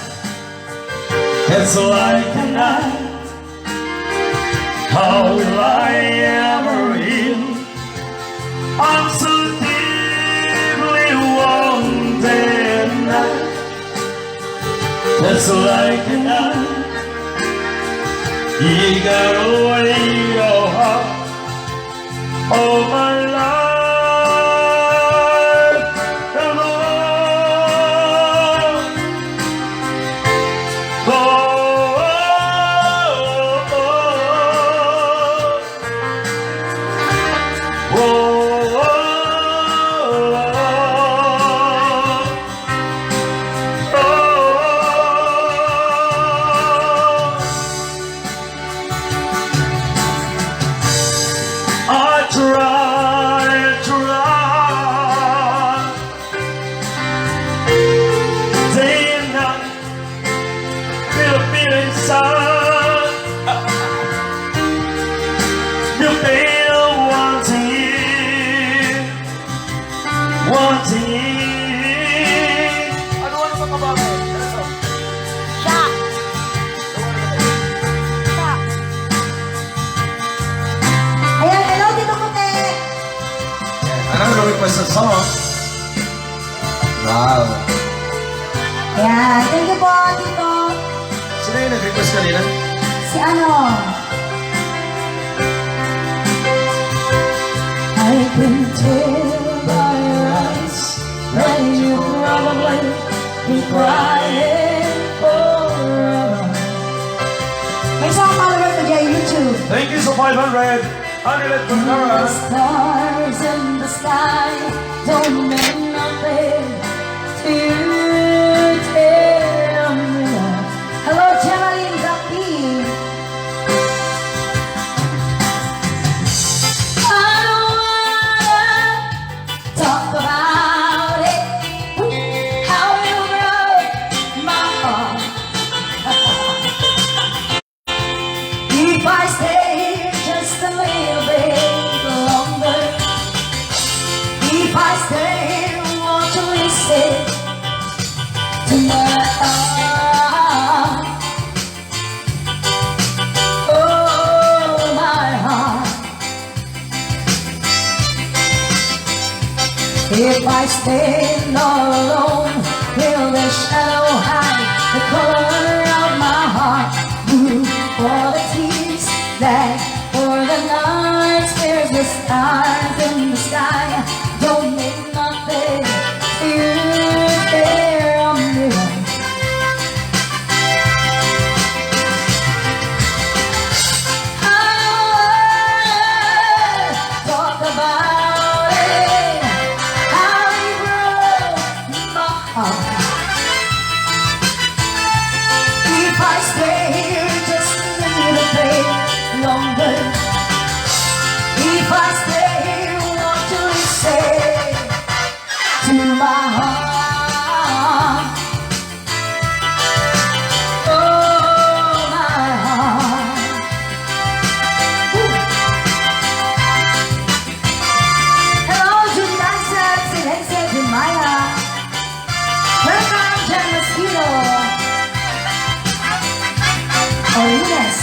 it's like a night. How will I ever heal? I'm so deeply wounded now. It's like a night. You got away your heart. All my life alone. Oh, oh, oh, oh. Oh, oh, oh, oh. Oh, oh, oh. I try Request a song. Wow. Yan. Thank you po, Tito. Sino yung nag-request kanina? Si ano? I can tell by your eyes that you probably be crying forever. May isang follower ko dyan, YouTube. Thank you sa five hundred. Hundred and the stars in the sky don't mean nothing to you. Tell me. Hello, Jemeline Gapi. I don't wanna talk about it. How you broke my heart. If I stay just a little bit longer, if I stay, won't you listen to my heart? Oh, my heart. If I stand all alone, will the shadow hide the color of my heart? Blue for the tears, black for the nights. There's the stars in the sky. Don't make nothing you care on me. I don't wanna talk about it. How you broke my heart. If I stay here just a little bit longer, if I stay here, won't you listen to my heart? Oh, my heart. Woo. Hello, June Dancer, Silencio Jumaya. Welcome, Jen Mosquito. Orines.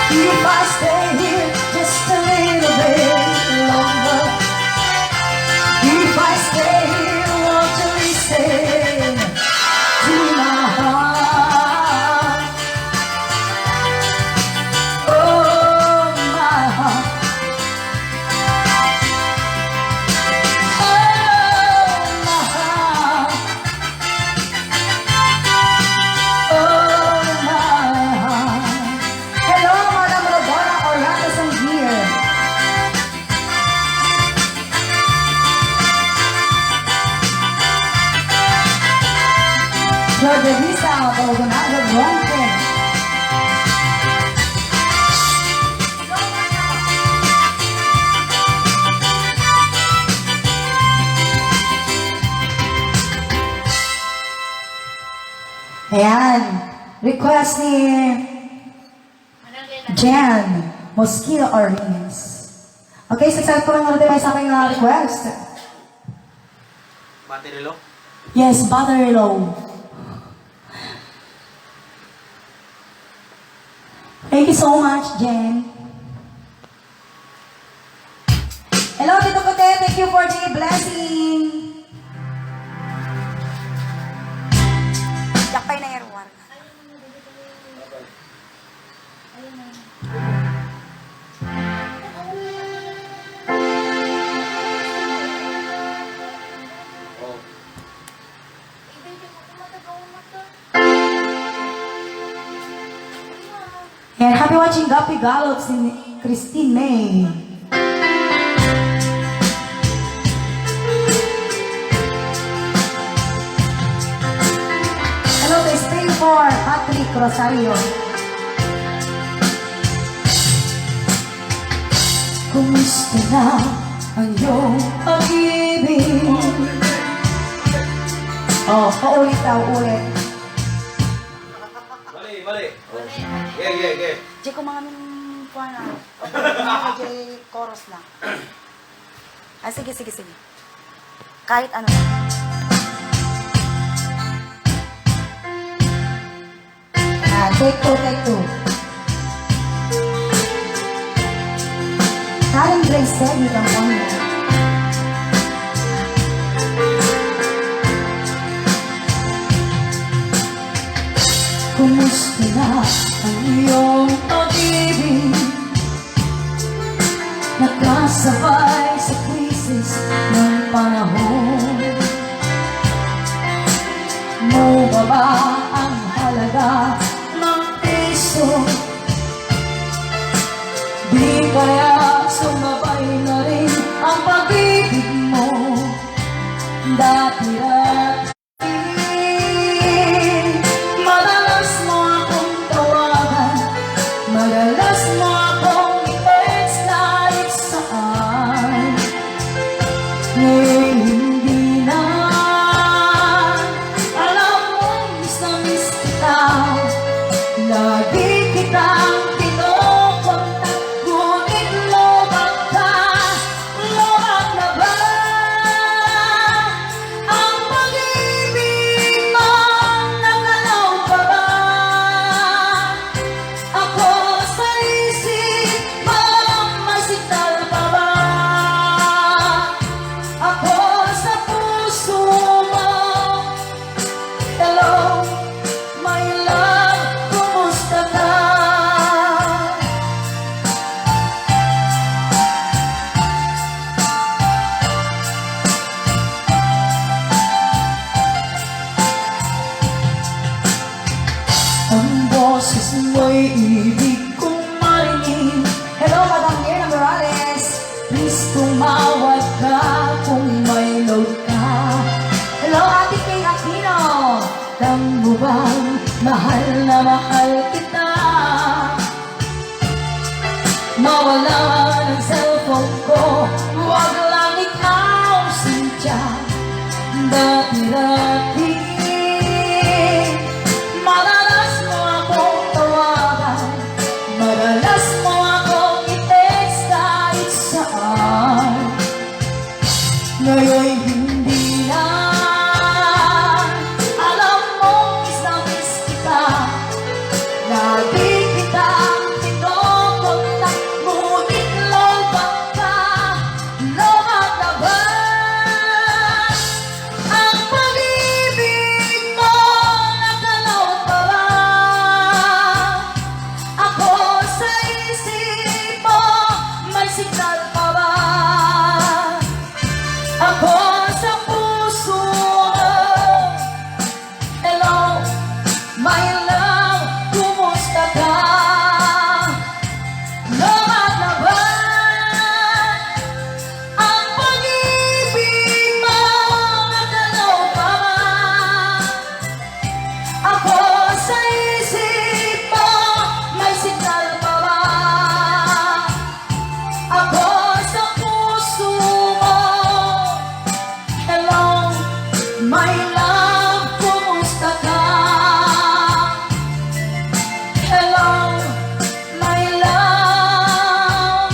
If I stay here just a little bit longer, if I stay here, won't you listen to my heart? Oh, my heart. Oh, my heart. Oh, my heart. Hello, Madam Rodora Orlando Sangier. Flor de Lisa, Baldonazo Bronte. Ayan. Request ni Jen Mosquito Orines. Okay, sa ko lang naman tayo sa aking, ah, request. Battery low? Yes, battery low. Thank you so much, Jen. Hello, Tito Cote. Thank you for the blessing. Diak pay nairwar. And happy watching Gapi Galop, si Christine May. Hello to Spain for Patrick Rosario. Kumusta na ang iyong pag-ibig? Oh, paulit daw, ulit. Yeah, yeah, yeah. Di ko mga min-, kuwan na. Okay, di chorus na. Ah, sige, sige, sige. Kahit ano. Ah, take two, take two. Karen Grace, you can come here. Kumusta na ang iyong pag-ibig? Nakasabay sa krisis ng panahon. Mababa ang halaga ng piso. Di kaya sumabay na rin ang pag-ibig mo. Dati-dati, madalas mo akong tawagan, madalas mo akong i-text kahit saan. Ngayon hindi na. Alam mo, miss na miss kita. Lagi kitang kinokontak, ngunit lobak ka. Lobak na ba ang pag-ibig mo? Nagalaw pa ba ako sa isip mo? May signal pa ba ako sa puso mo? Hello, my love, kumusta ka? Ang boses mo'y ibig kong marinig. Hello, Madam Mirna Morales. Please tumawag ka kung may load ka. Hello, Ate Kay Aquino. Alam mo bang mahal na mahal kita? Mawala ang cellphone ko, wag lang ikaw, Cynthia. Dati-dati, madalas mo akong tawagan, madalas mo akong i-text kahit saan. Ngayon hindi na. Alam mo, miss na miss kita. Lagi kitang kinokontak, ngunit lobak ka. Lobak na ba ang pag-ibig mo? Nagalaw pa ba ako sa isip mo? May signal pa ba ako sa puso mo? Hello, my love, kumusta ka? Lobak na ba ang pag-ibig mo? Nagalaw pa ba ako sa isip mo? May signal pa ba ako sa puso mo? Hello, my love, kumusta ka? Hello, my love,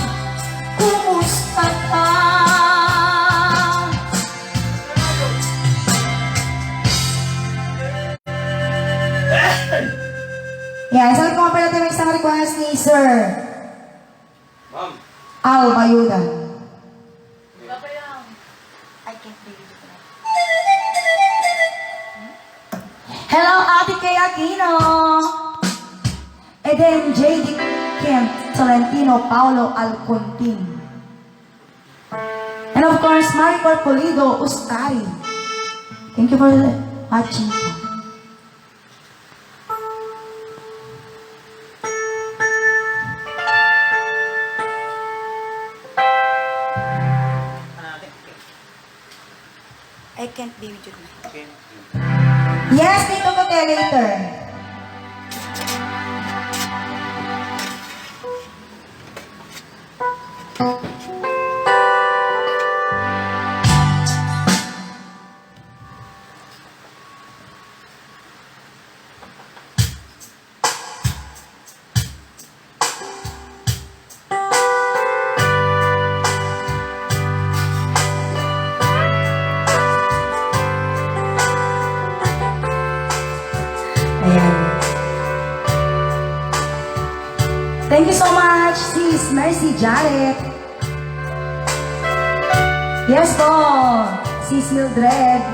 kumusta ka? Yan, sabi ko nga pala tayo may isang request ni Sir Ma'am. Al Bayudan. I can't believe it. Hello, Ate Kay Aquino. Eden J D Kent Tolentino, Paulo Alcontin. And of course, Maricor Pulido Ustari. Thank you for watching. I can't be with you tonight. Yes, Tito Cote, later. Miss Mercy Jarrett. Yes po, Sis Mildred.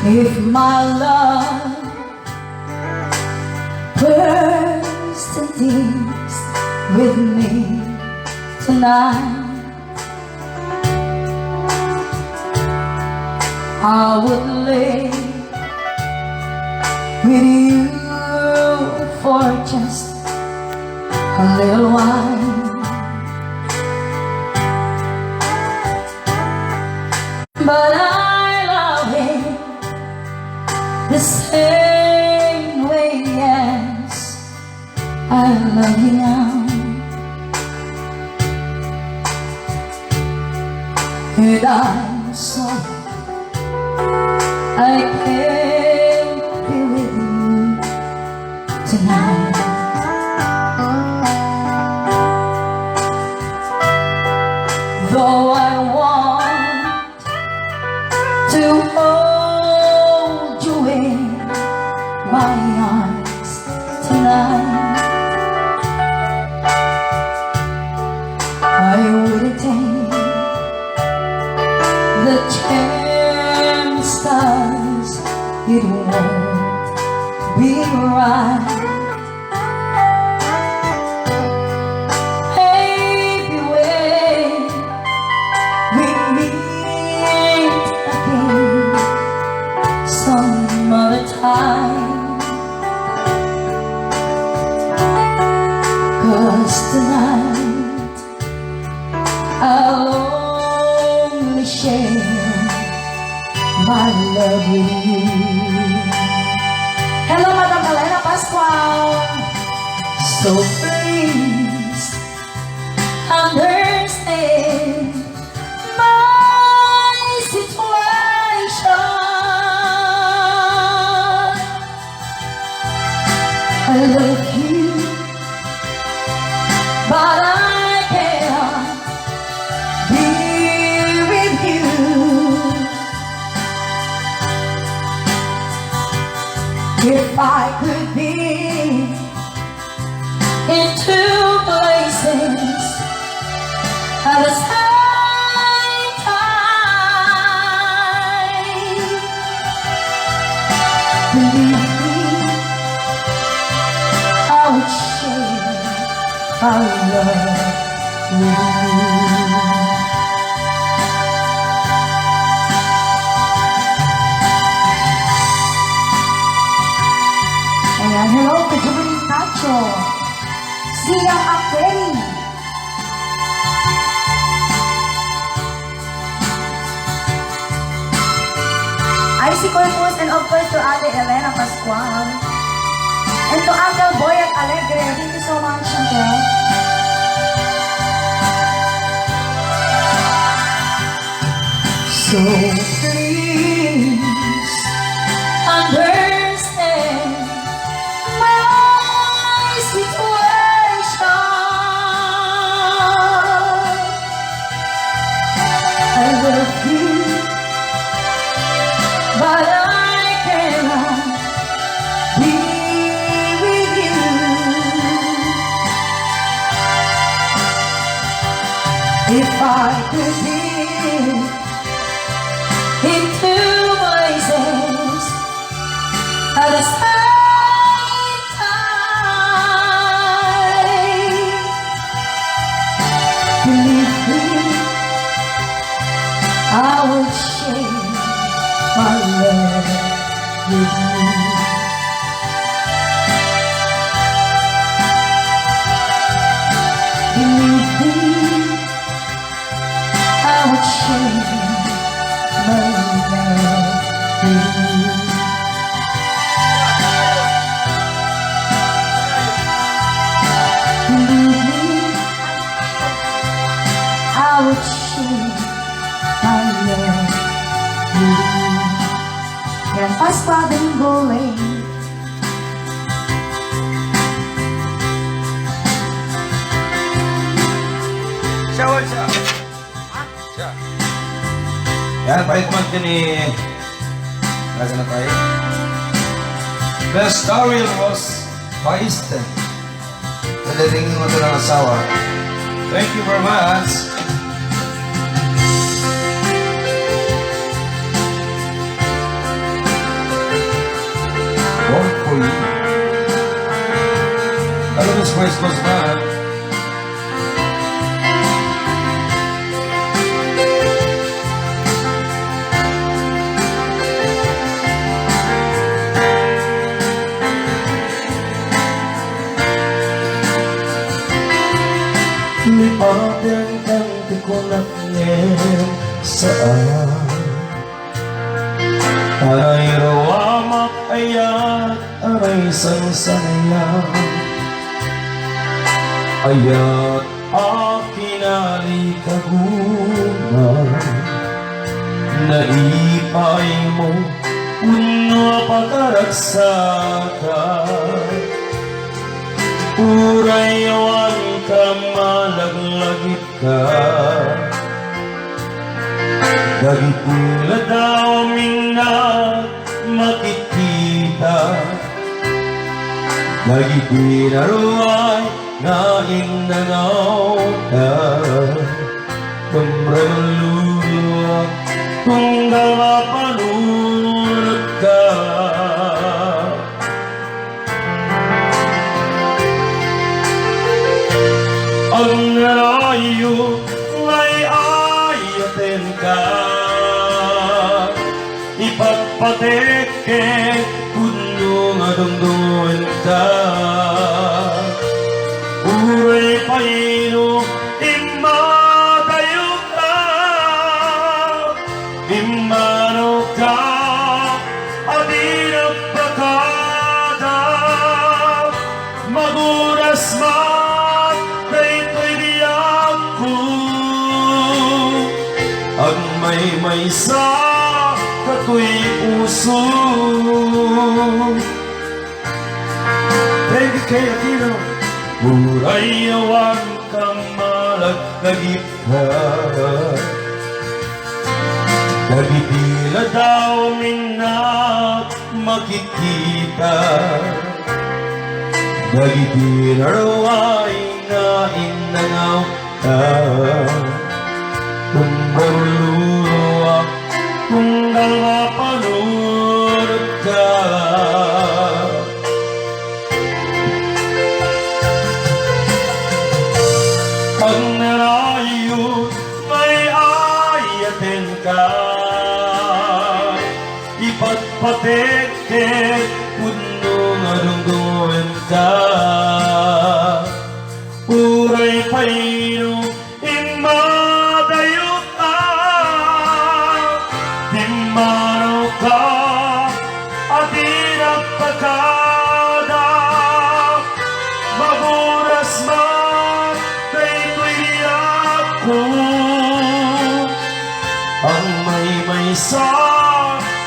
If my love persistent with me tonight, I would live with you for just a little while. But I love him the same way as I love you now. And I'm sorry I can't be with you tonight. Though I want to hold you in my arms tonight, I wouldn't take the chance, 'cause it won't be right. Maybe when we meet again some other time. 'Cause tonight I'll only share my love with you. Hello, Madam Elena Pascual. So please understand my situation. I love you, but I cannot be with you. If I could be in two places at the same time, believe me, I would share my love with you. Ayan, hello to Jubilin Cacho. Siya Aqueri. I C Corpus, and of course to Ate Elena Pascual. And to Uncle Boyet Alegre. Thank you so much, Uncle. So please understand my situation. I love you, but I cannot be with you. If I could be in two places at the same time, believe me, I would share my love with you. Believe me, I would share my love with you. Believe me, I would share my love with you. Yan, Pascua Domingo Lane. Siya, siya. Siya. Yan, pait man kini. Talaga na tayo. Best Ariel Rose Baiste. Nalilingin mo ito ng asawa. Thank you very much. Born for you. Hello, Miss Grace Guzman. Lipaten kan ti kunak ngem saan. Aray ruamak ayat, aray sangsangayat. Ayat a kinalikaguna, naipay mo, wenno a pakaragsaka. Uray awan ka malaglagip ka. Dagiti ladaw minna makikita, dagiti naruay nga innangawta. Kumremlua, tunggal mapanunotka. Agnanayo nga ay-ayatenka, ipatpatekke, pudno nga dungdungenka. Uray pay no immadayoka, immanawka a di nagpakada. Maguras man daytoy biagko, agmaymaysa katoy puso. Thank you, Kay Aquino. Uray awan ka malaglagipka, dagiti ladaw minna makikita, dagiti naruay nga innangawka. Kumremlua, tunggal mapanunotka. Agnanayon nga ay-ayatenka, ipatpatekke, pudno nga dungdungenka. Uray pay no immadayoka, immanawka a di nagpakada. Maguras man daytoy biagko, agmaymaysa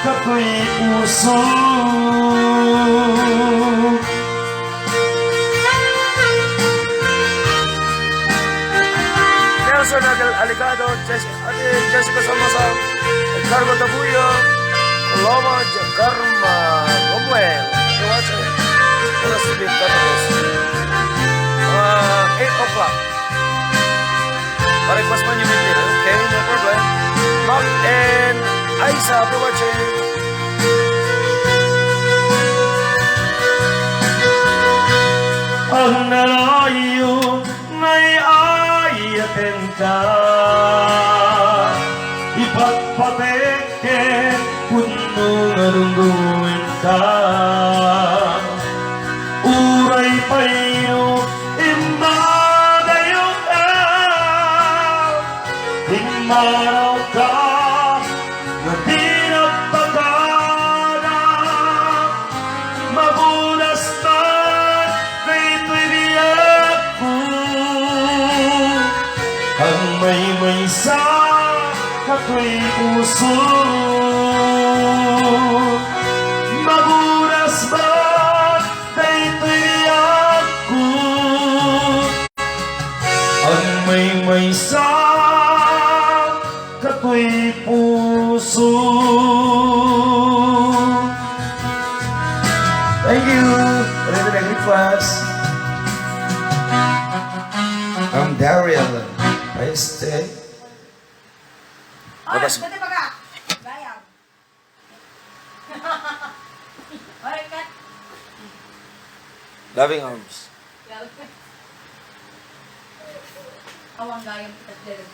katoy puso. Nelson Aguil Alicado, Jessica Ate Jessica Salmasa, Carlo Tabuya, Loma Jacarma, Romuel, Iwache, Alas Veinte, ah, eight o'clock. Pa-request man yung meeting, okay, no problem. Mark and Aisa, Iwache. Ang nalayo ngay-ayatenka, ipatpatekke, pudno nga dungdungenka. Uray pay no immadayoka, immanawka nga di nagpakada. Mabunas man daytoy biagko, agmaymaysa katoy puso. Mabunas man daytoy biagko, agmaymaysa katoy puso. From Daryl. Este. Oras, pwede ba ka? Gayam. Oy, cut. Loving arms. Awang gayam kita, Daryl.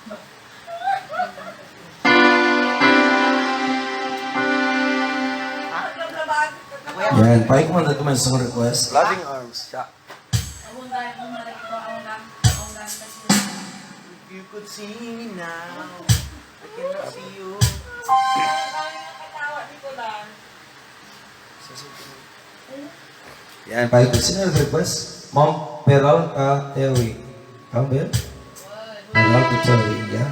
Yan, paikuman na kuman sa request. Loving arms, siya. If you could see me now, I cannot see you. Yan, paikuman. Sino ang request? Ma'am Peralta Terry. Campbell? Peralta Terry, yan.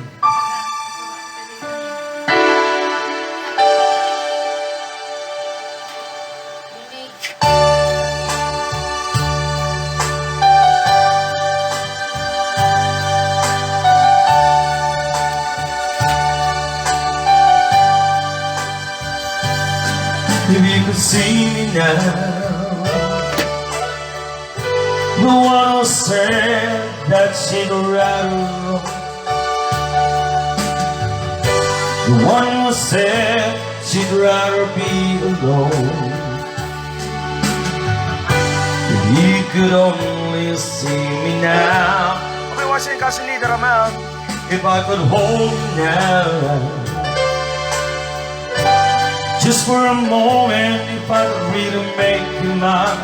If you could see me now, the one who said that she'd rather run. The one who said she'd rather be alone. If he could only see me now. Okay, watching kasi ni Daramel. If I could hold you now. Just for a moment, if I could really make you mine.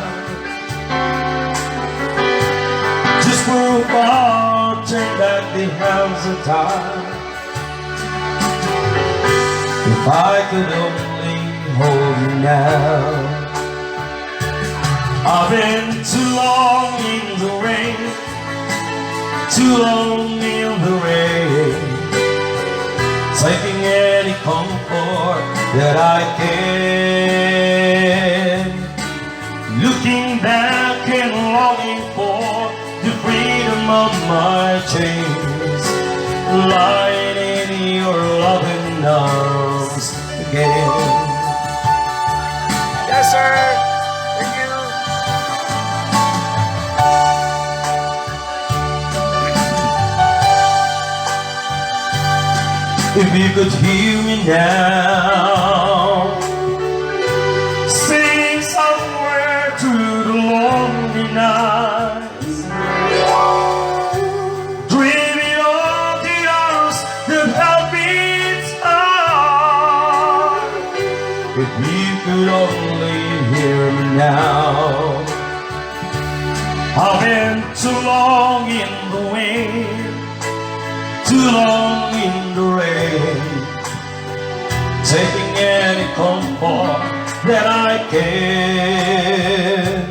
Just for a while, turn back the hands of time. If I could only hold you now. I've been too long in the rain, too long in the rain, taking any comfort that I can. Looking back and longing for the freedom of my chains, lying in your loving arms again. Yes, sir. Thank you. If you could hear me now, sing somewhere through the lonely night, dreaming of the hours that have been time. If you could only hear me now. I've been too long in the wind, too long in the rain, taking any comfort that I can.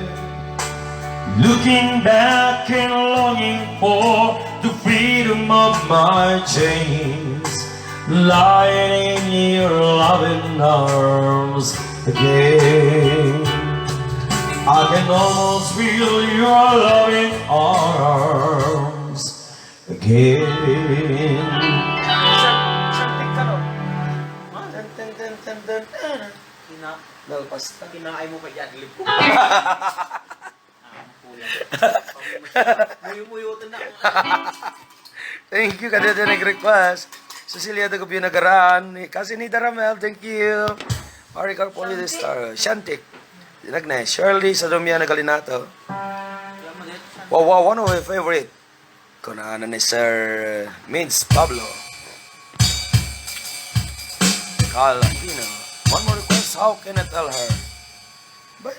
Looking back and longing for the freedom of my chains, lying in your loving arms again. I can almost feel your loving arms again. Siyam-, siyam-tik ka, no? Ten, ten, ten, ten, ten, ten. Kina-, Nalpas ka. Kinaay mo pa i-adlib ko. Muyo-muyo to na. Thank you, kadada nag-request. Cecilia de Gobio Nagaraan, ni, kasi ni Daramel, thank you. Mari Carpolio de Star, Shantik. Dinagne, Shirley Sadomia Nagalinato. Wow, wow, one of my favorite. Kunana ni Sir Mids Pablo. Carl Aquino. One more request, how can I tell her? Ba?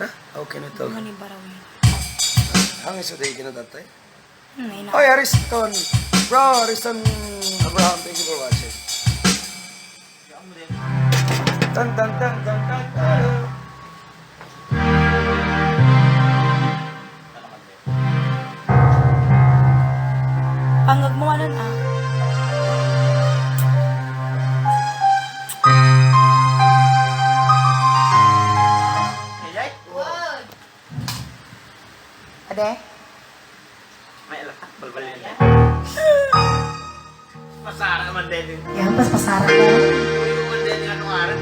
Na? How can I tell her? Mani Barawin. Hangin sa day kinatatay? Hmm, ina. Oy, Ariston. Bro, Ariston Abraham, thank you for watching. Tan, tan, tan, tan, tan, tan. Pangagmuanan, ah. Ayay. Ade? May alak, balbal yan. Pasara man din. Yan, pas pasara na. Uy, man din yung ano nga rin.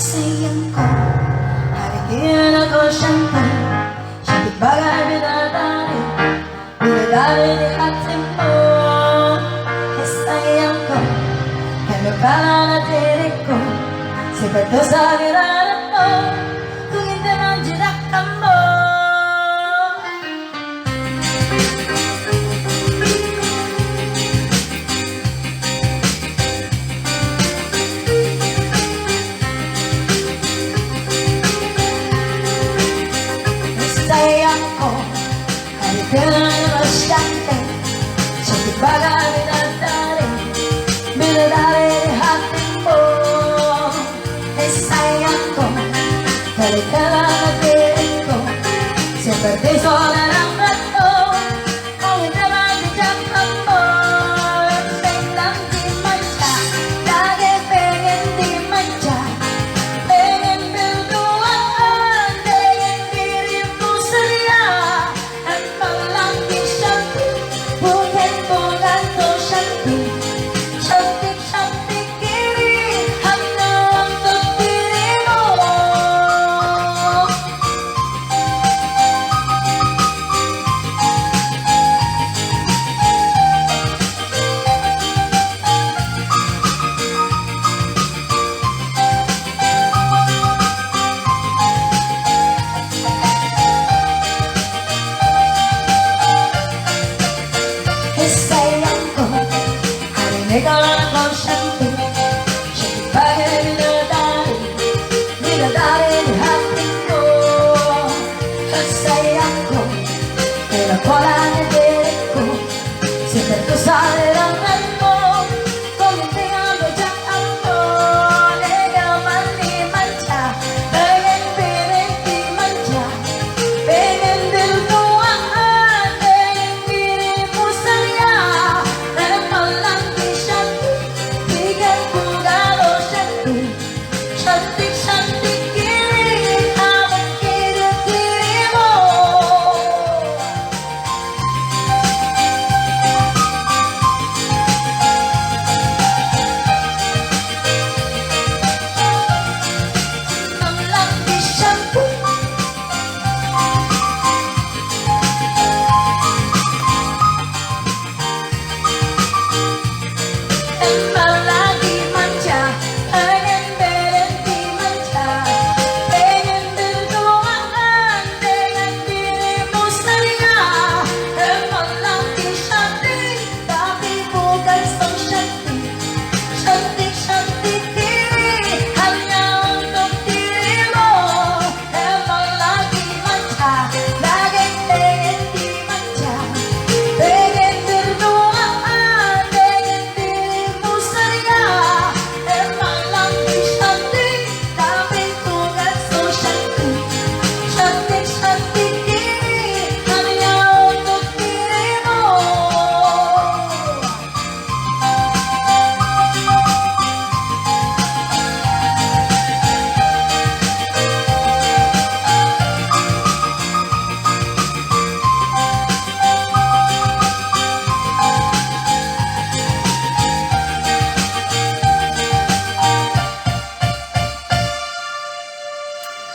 Sayangko, hari kaya na ko siyempre, siya di bagay bidadari, bidadari di hati mo. Sayangko, kaya pala na diri ko, si Berto sa giraran mo, kung hindi man dinak mo. Sayangko, hari kaya na ko siyempre, siya di bagay bidadari, bidadari di hati mo. Sayangko, balik ka lang at piling ko, siyempre di sola ng rato. Kung hindi man di dyan ako, pengen di man siya, lagi pengen di man siya, pengen berduaan, pengen diri mo saria. Ang malaki siyempre, bukan-bukan ko siyempre, siyempre, siyempre, kiri, hanggang ang pagpili mo. Sayangko, hari ni ko lang ako siyempre, siya di bagay bidadari, bidadari di hati mo. Sayangko, kaya wala na diri ko, si Berto sa giraran mo. Kung hindi nga mo dyan ako, legal man ni man siya, pengen piling di man siya, pengen berduaan, pengen diri mo saria, legal lang di siya, di kan bugalo siya, siyempre, siyempre, kiri, amin, kiri, kiri mo.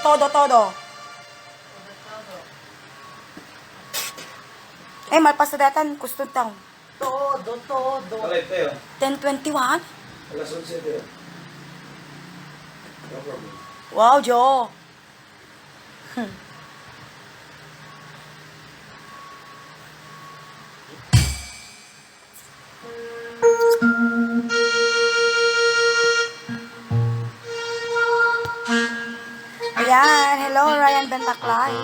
Todo, todo. Eh, malpas na datan, kuston taon. Todo, todo. Alright, tayo. Ten twenty-one? Alas onse, tayo. No problem. Wow, Jo. Hmm. Ayan, hello, Ryan Bentaclay.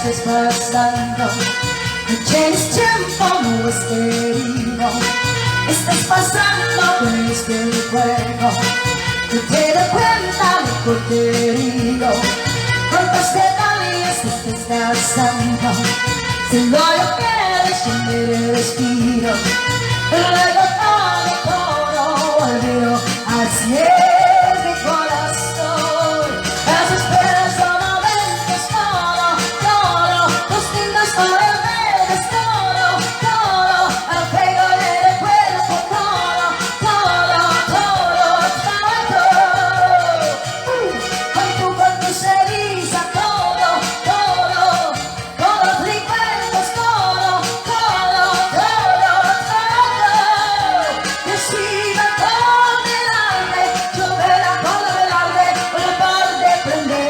Estás pasando, no tienes tiempo, no es querido. Estás pasando, no es del juego. No te das cuenta lo que te digo. Cuántos detalles estás gastando. Si no lo quieres, yo me despido. Luego todo, todo olvido. Así es mi corazón. Esas penas solamente es todo, todo. Tus lindos colores verdes, todo, todo. El pelo de recuerdo, todo, todo, todo, todo. Uh, con tu, con tu cereza, todo, todo. Todos recuerdos, todo, todo, todo, todo. Reciba con el alma, yo verá con el alma, con la parte prender.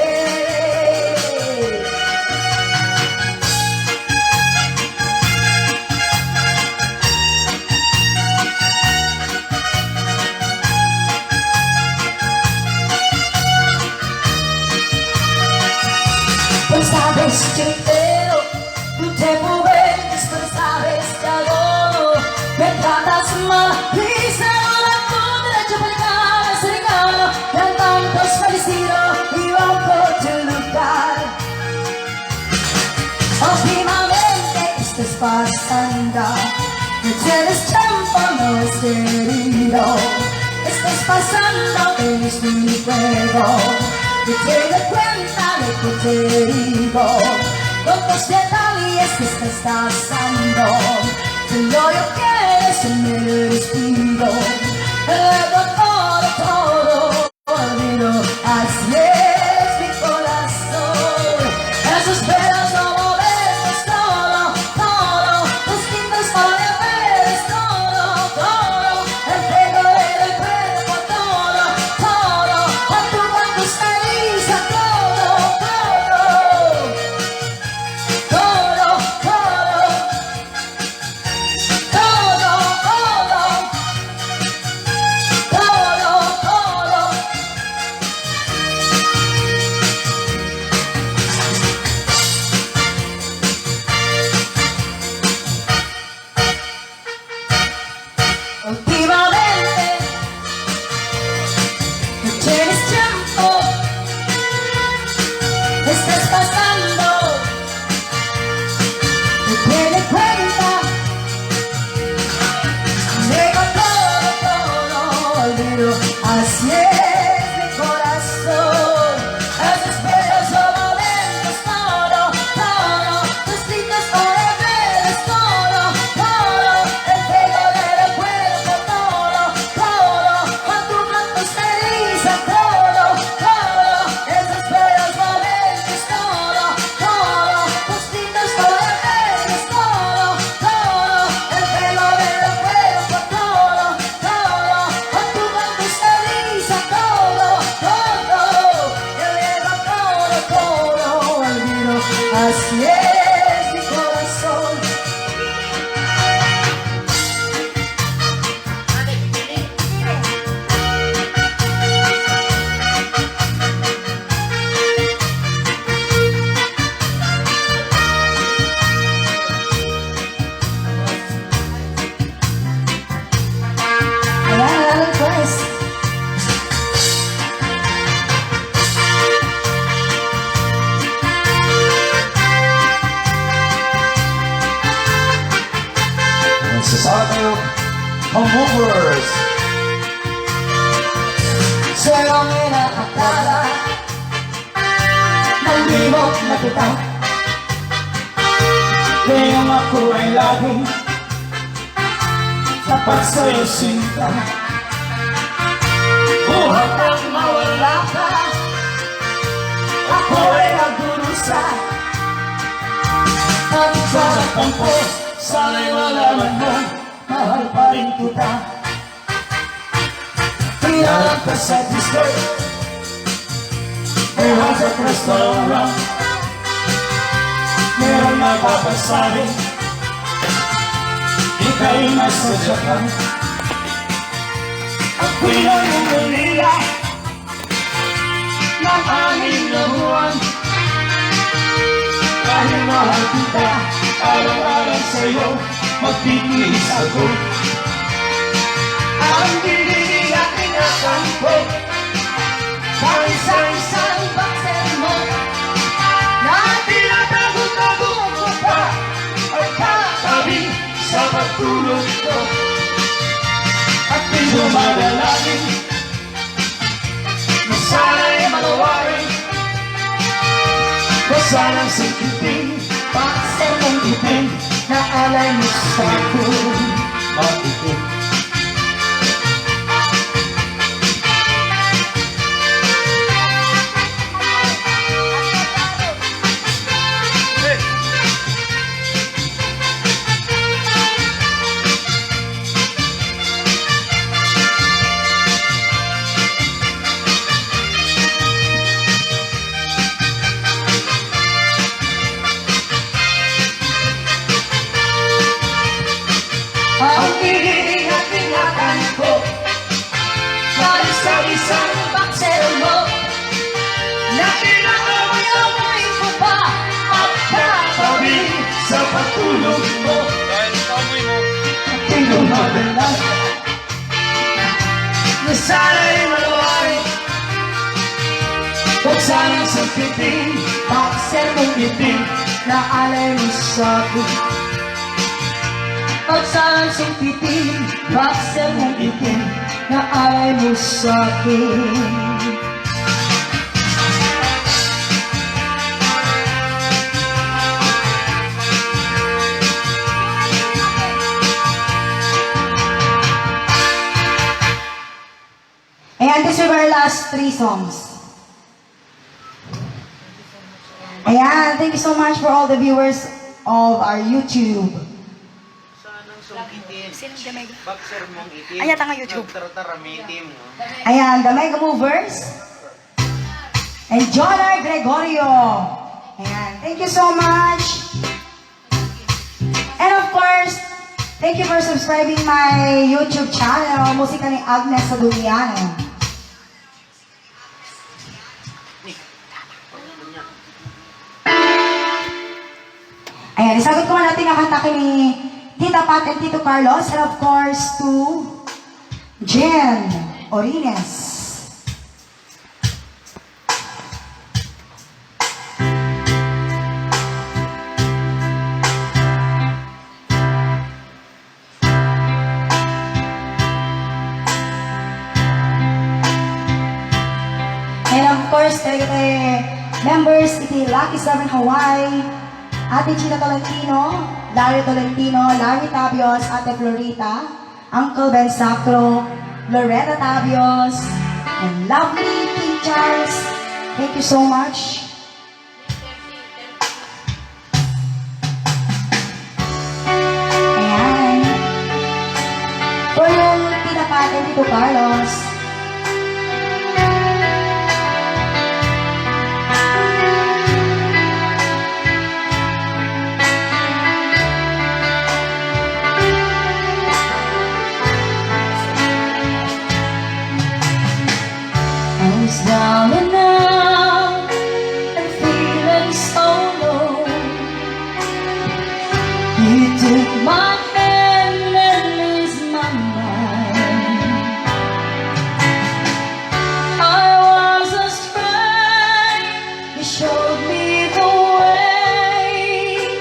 Pues sabes que quiero, tú te mueves, pero sabes que adoro. Me tratas mal, y se ahora tu derecho por cada regalo. Me han tanto felicidad y van por tu lugar. Últimamente estás pasando, no tienes tiempo, no es querido. Estás pasando, es mi juego. No te das cuenta de que te digo. Con tus detalles que estás pasando. Si no lo quieres, yo me despido. Luego todo, todo. Olvido, así es mi corazón. Esos besos no movernos, todo, todo. Tus lindos colores, todo, todo. El pelo, el cuerpo, todo, todo. Con tu, con tus caricias, todo, todo. Todo, todo. Todo, todo. Todo, todo. Últimamente, no tienes tiempo, estás pasando, no te das cuenta. Deja todo, todo, olvido. Así es mi corazón. Esos besos son momentos, todo, todo. Tus lindos colores, todo, todo. El pelo de recuerdo, todo, todo. Con tu, con tus caricias, todo, todo. Esos bellos momentos, todo, todo. Tus lindos colores, todo, todo. El pelo de recuerdo, todo, todo. Con tu, con tus caricias, todo, todo. Yo dejo todo, todo olvido. Así es mi corazón. Ayan, ayan, guys. Sa ating movers. Será mira akala. Nalimot na kita. Ngayong ako ay laging tapat sa'yo, sinta. Buhat nang mawala ka. Ako ay nagdurusa. At sa tampo, sana'y malaman mo, mahal pa rin kita. Pinalagpas sa disco, may hajak restaurant. Merong napapasabi, ika'y nasa Japan. Ako'y nangungulila ng anim na buwan. Dahil Mahal kita, alang-alang sa'yo, magtitiis ako. Ang diriring at ingatan ko, paisa-isang boxer mo, na tinatago-tago ko pa, at katabi sa pagtulog ko. At di dumadalangin, na sana'y malawari. Huwag sanang singkitin, boxer mong itim, na alay mo sa akin. Matitim. Ang diriring at ingatan ko, paisa-isang boxer mo, na pinakamasabay ko pa, at katabi sa pagtulog mo. Dahil sa amoy mo. Di dumadalangin, na sana'y malawari. Huwag sanang singkitin, boxer mong itim, na alay mo sa akin. Huwag sanang singkitin, boxer mong itim, na alay mo sa akin. Ayan, these are our last three songs. Ayan, thank you so much for all the viewers of our YouTube. Saan ang sungkitin? Sino ang gamay? Boxer mong itim. Ay, yata nga YouTube. Nagtartaramitim, no? Ayan, the Mega Movers. And John R. Gregorio. Ayan, thank you so much. And of course, thank you for subscribing my YouTube channel, Musika ni Agnes Saduniano. Ayan, isagot ko man natin ang kanta kay ni Tita Pat and Tito Carlos, and of course to Jen Orines. And of course, kadagiti members iti Lucky Seven Hawaii, Ate Gina Tolentino, Larry Tolentino, Larry Tabios, Ate Florita, Uncle Ben Sacro, Loretta Tabios, and lovely King Charles. Thank you so much. Ayan. For yung pinapatay ni Tito Carlos. I was down and out and feeling so low. You took my hand and eased my mind. I was astray, you showed me the way.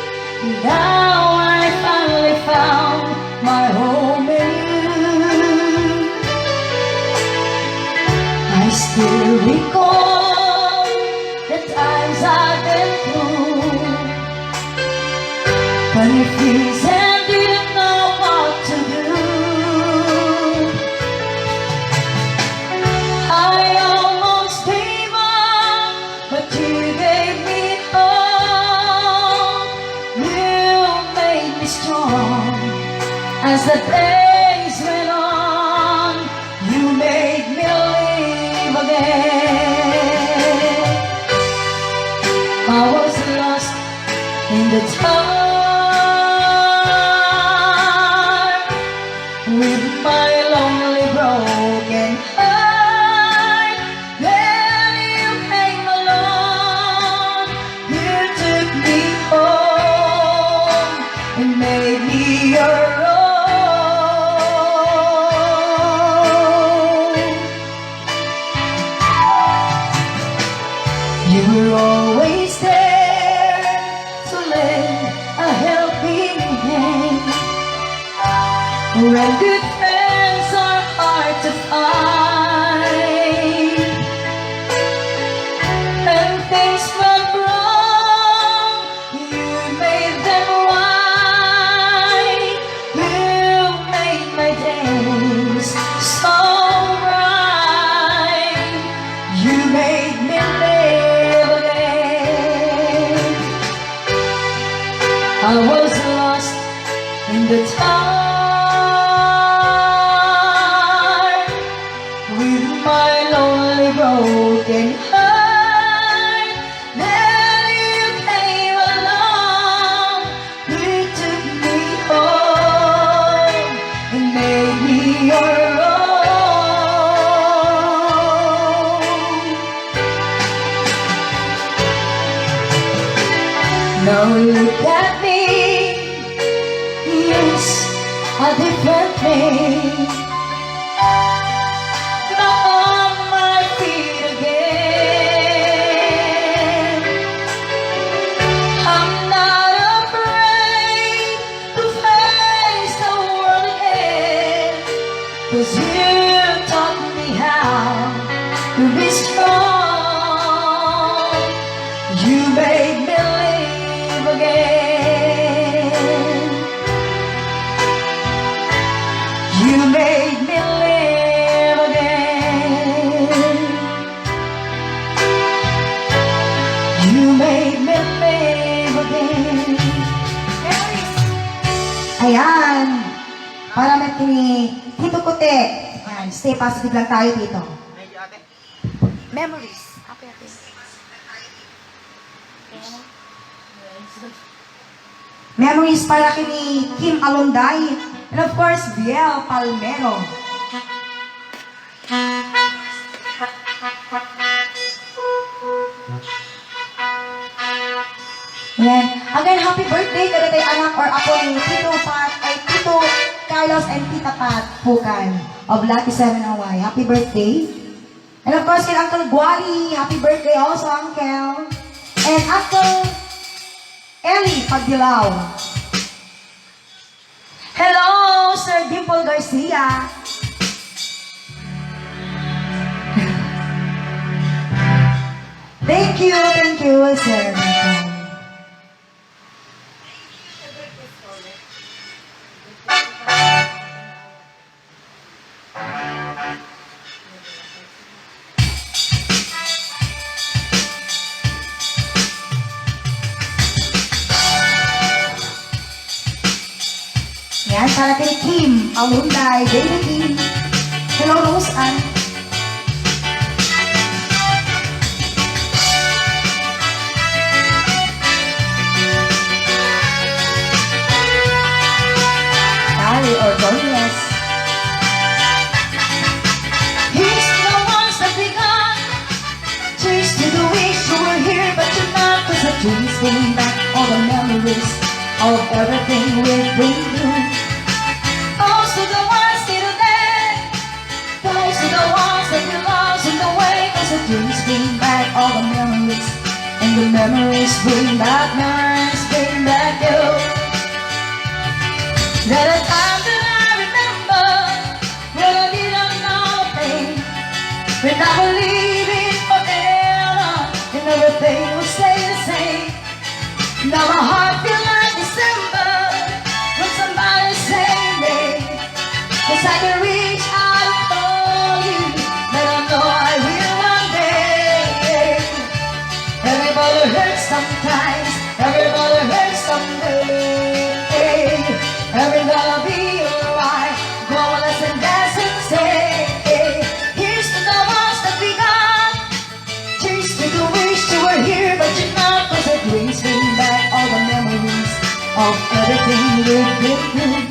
Now I finally found my home in you. I still recall the times I've been through, when you froze and didn't know what to do. I almost gave up, but you gave me hope. You made me strong as the days went on. You made me live again. I was lost in the dark with my lonely broken heart. Then you came along. You took me home. And good friends are hard to find. And things went wrong, you made them right. You made my days so bright. You made me live again. I was lost in the dark with my lonely broken heart. Then you came along, you took me home and made me your own. Now look at me, yes, a different me. Now on my feet again. I'm not afraid to face the world again. 'Cause you taught me how to be strong. You made me live again. You made me live again. You made me live again. Ayan. Para met ni Tito Kote. Ayan, stay positive lang tayo, Tito. Thank you, ate. Memories. Happy, happy. Memories para kini Kim Alunday. And of course, Biel Palmero. Yan. Again, happy birthday kada tay anak or apo ni Tito Pat, ay, Tito Carlos and Tita Pat Pukan of Lucky Seven Hawaii. Happy birthday. And of course, kay Uncle Guali, happy birthday also, Uncle. And Uncle Eli Pagdilaw. Hello, Sir Dimple Garcia. Thank you, thank you, Sir Dimple. Yan, para kay Kim Alunday, Baby Kim. Hello, Rose Ann. Pare Ordonez. Here's to the ones that we got. Cheers to the wish you were here, but you're not. 'Cause the dreams bring back all the memories of everything we've been through. Toast to the ones here today. Toast to the ones that we lost on the way. 'Cause the dreams bring back all the memories. And the memories bring back, memories bring back you. There are times that I remember when I didn't know a thing. When I believe in forever and everything will stay the same. Now my heart feel like December when somebody say me. 'Cause I can reach out and call you, but I know I will one day. Everybody hurts sometimes, everybody hurts someday. Every gonna be alright, go on, let's dance and say, here's to the ones that we got. Cheers to the wish you were here, but you're not. 'Cause the drinks bring back all the memories of everything we've been through.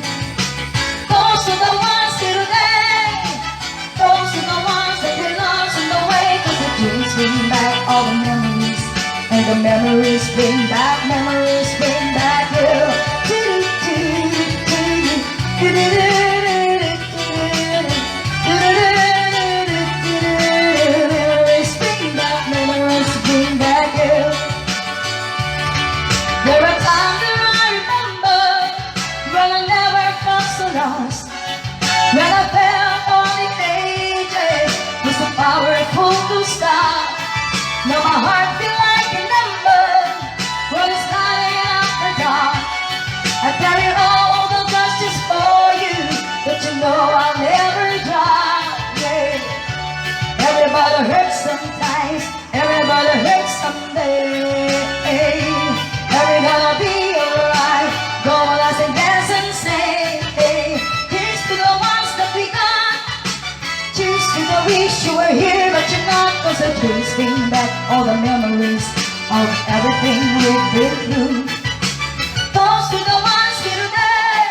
Toast to the ones here today. Toast to the ones that we lost on the way. 'Cause the drinks bring back all the memories. And the memories bring back, memories bring back you. Memories bring back, memories bring back you. There are times that I remember when I never felt so lost. I carry all the justice for you, but you know I'll never drop. Yeah. Everybody hurts sometimes, everybody hurts someday. We're gonna be alright. Go on, I say yes and say, hey. Here's to the ones that we got. Cheers to the wish you were here, but you're not. 'Cause the dreams bring back all the memories of everything we've been through. Toast to the ones here today.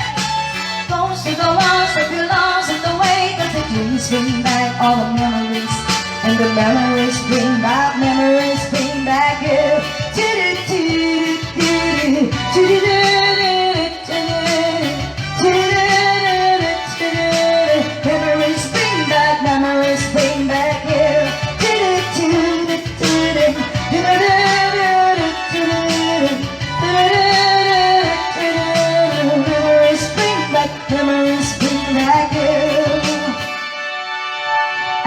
Toast to the ones that we lost in the way. 'Cause the dreams bring back all the memories. And the memories bring back, memories bring back you. Doo-doo-doo-doo-doo-doo. Doo-doo-doo-doo-doo-doo. Memories bring back, memories bring back you. Memories bring back, memories bring back you.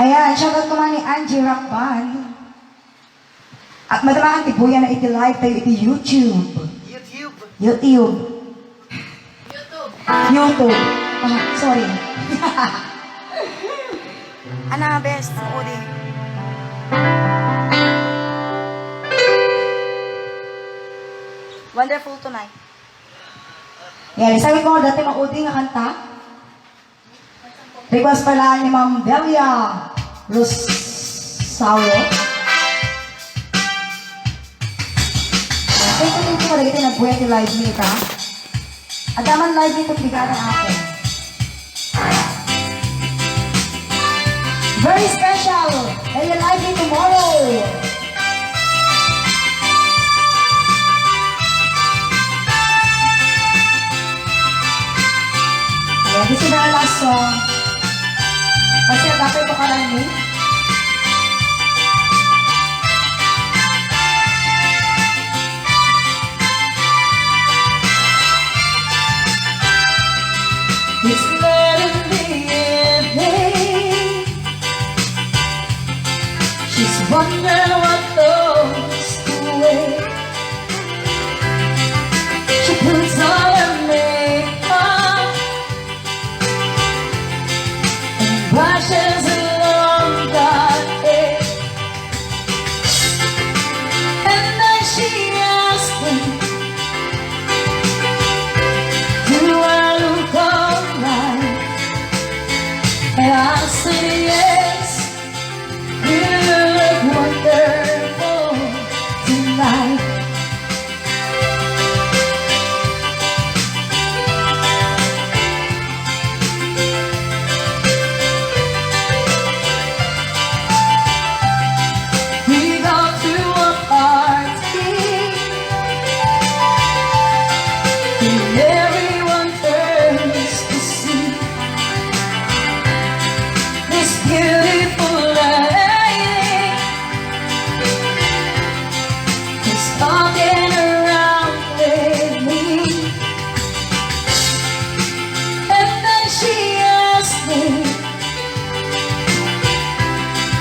Ayan, shoutout ko man ni Angie Rock Band. At madamakan ti buya na iti live tayo iti YouTube. YouTube. YouTube. YouTube. YouTube. Ah, sorry. Ana, best, udi. Wonderful tonight. Yan, sabi ko, dati maudi nga kanta. Request pala ni Ma'am Delia Rosario. Thank you, thank you, kadagiti nagbuya ti live mi ita. Adda man live mi, kumpiga na ako. Very special, and you live mi tomorrow. Ayan, this is our last song. Kasi ang dati ko karami. It's late in the evening. She's wondering what those to wait. She puts on her makeup and brushes her long dark hair. And then she asks me, "Do I look alright?" And I say, "Yes, you look wonderful tonight." We go to a party, and everyone turns to see this beautiful lady is talking around with me. And then she asked me,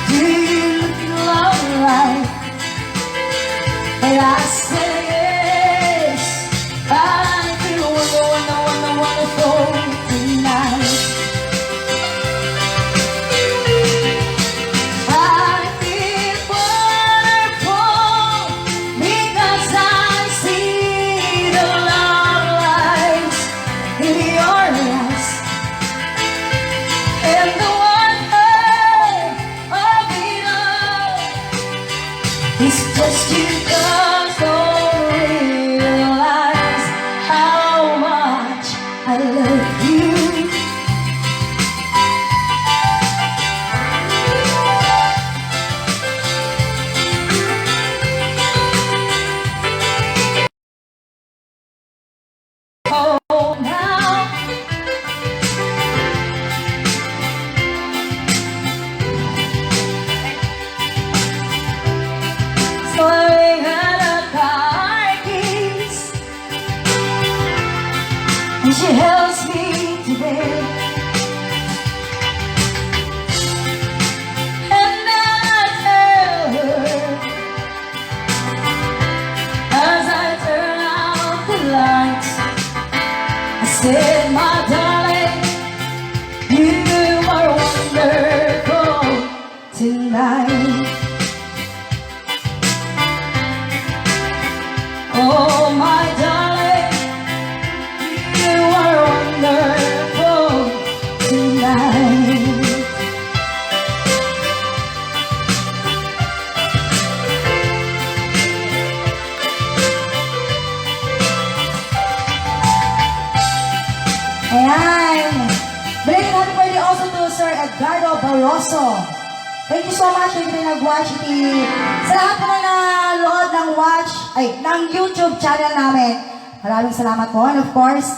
"Do you look alright?" And I say, "Yes, I feel wonder, wonder, wonder, wonderful tonight." I feel wonderful because I see the love lights in your eyes. And the wonder of it all is just you just don't realize how much I love you. Oh, now. So I ring her the car keys, and she helps me to bed. And then I tell her, as I turn out the lights, Said, "My darling, you are wonderful tonight." Oh, my darling, you are wonderful tonight. Ayan. Belated happy birthday also to Sir Edgardo Barroso. Thank you so much, dagiti nag-watch iti, sa lahat po na nanood ng watch, ay, ng YouTube channel namin. Maraming salamat po. And of course,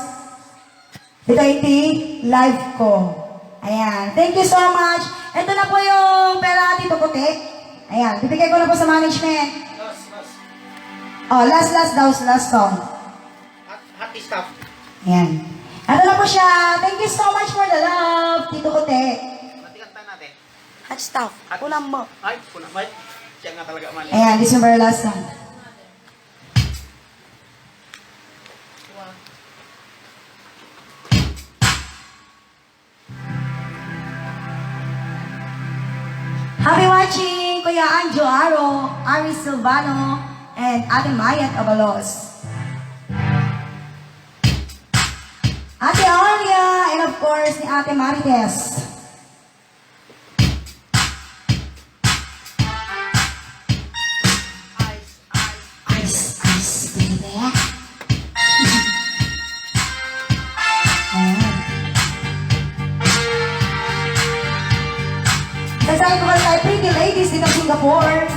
dito iti live ko. Ayan. Thank you so much. Ito na po yung pera, Tito Puti. Ayan. Bibigay ko na po sa management. Oh, last, last daw, last song. Hot, hot stuff. Ayan. Ito na po siya. Thank you so much for the love, Tito Puti. Matikan tayo natin. Hot stuff. Hot Kunam mo. Ay, kunam mo. Siya nga talaga man. Ayan, December last song. Happy watching, Kuya Anjo Aro, Ari Silvano, and Ate Mayat Abalos. Ate Aulia, and of course, ni Ate Marites. Ice, ice, baby. Ayan. Sasabi ko lang tayo, pretty ladies dito sa Singapore.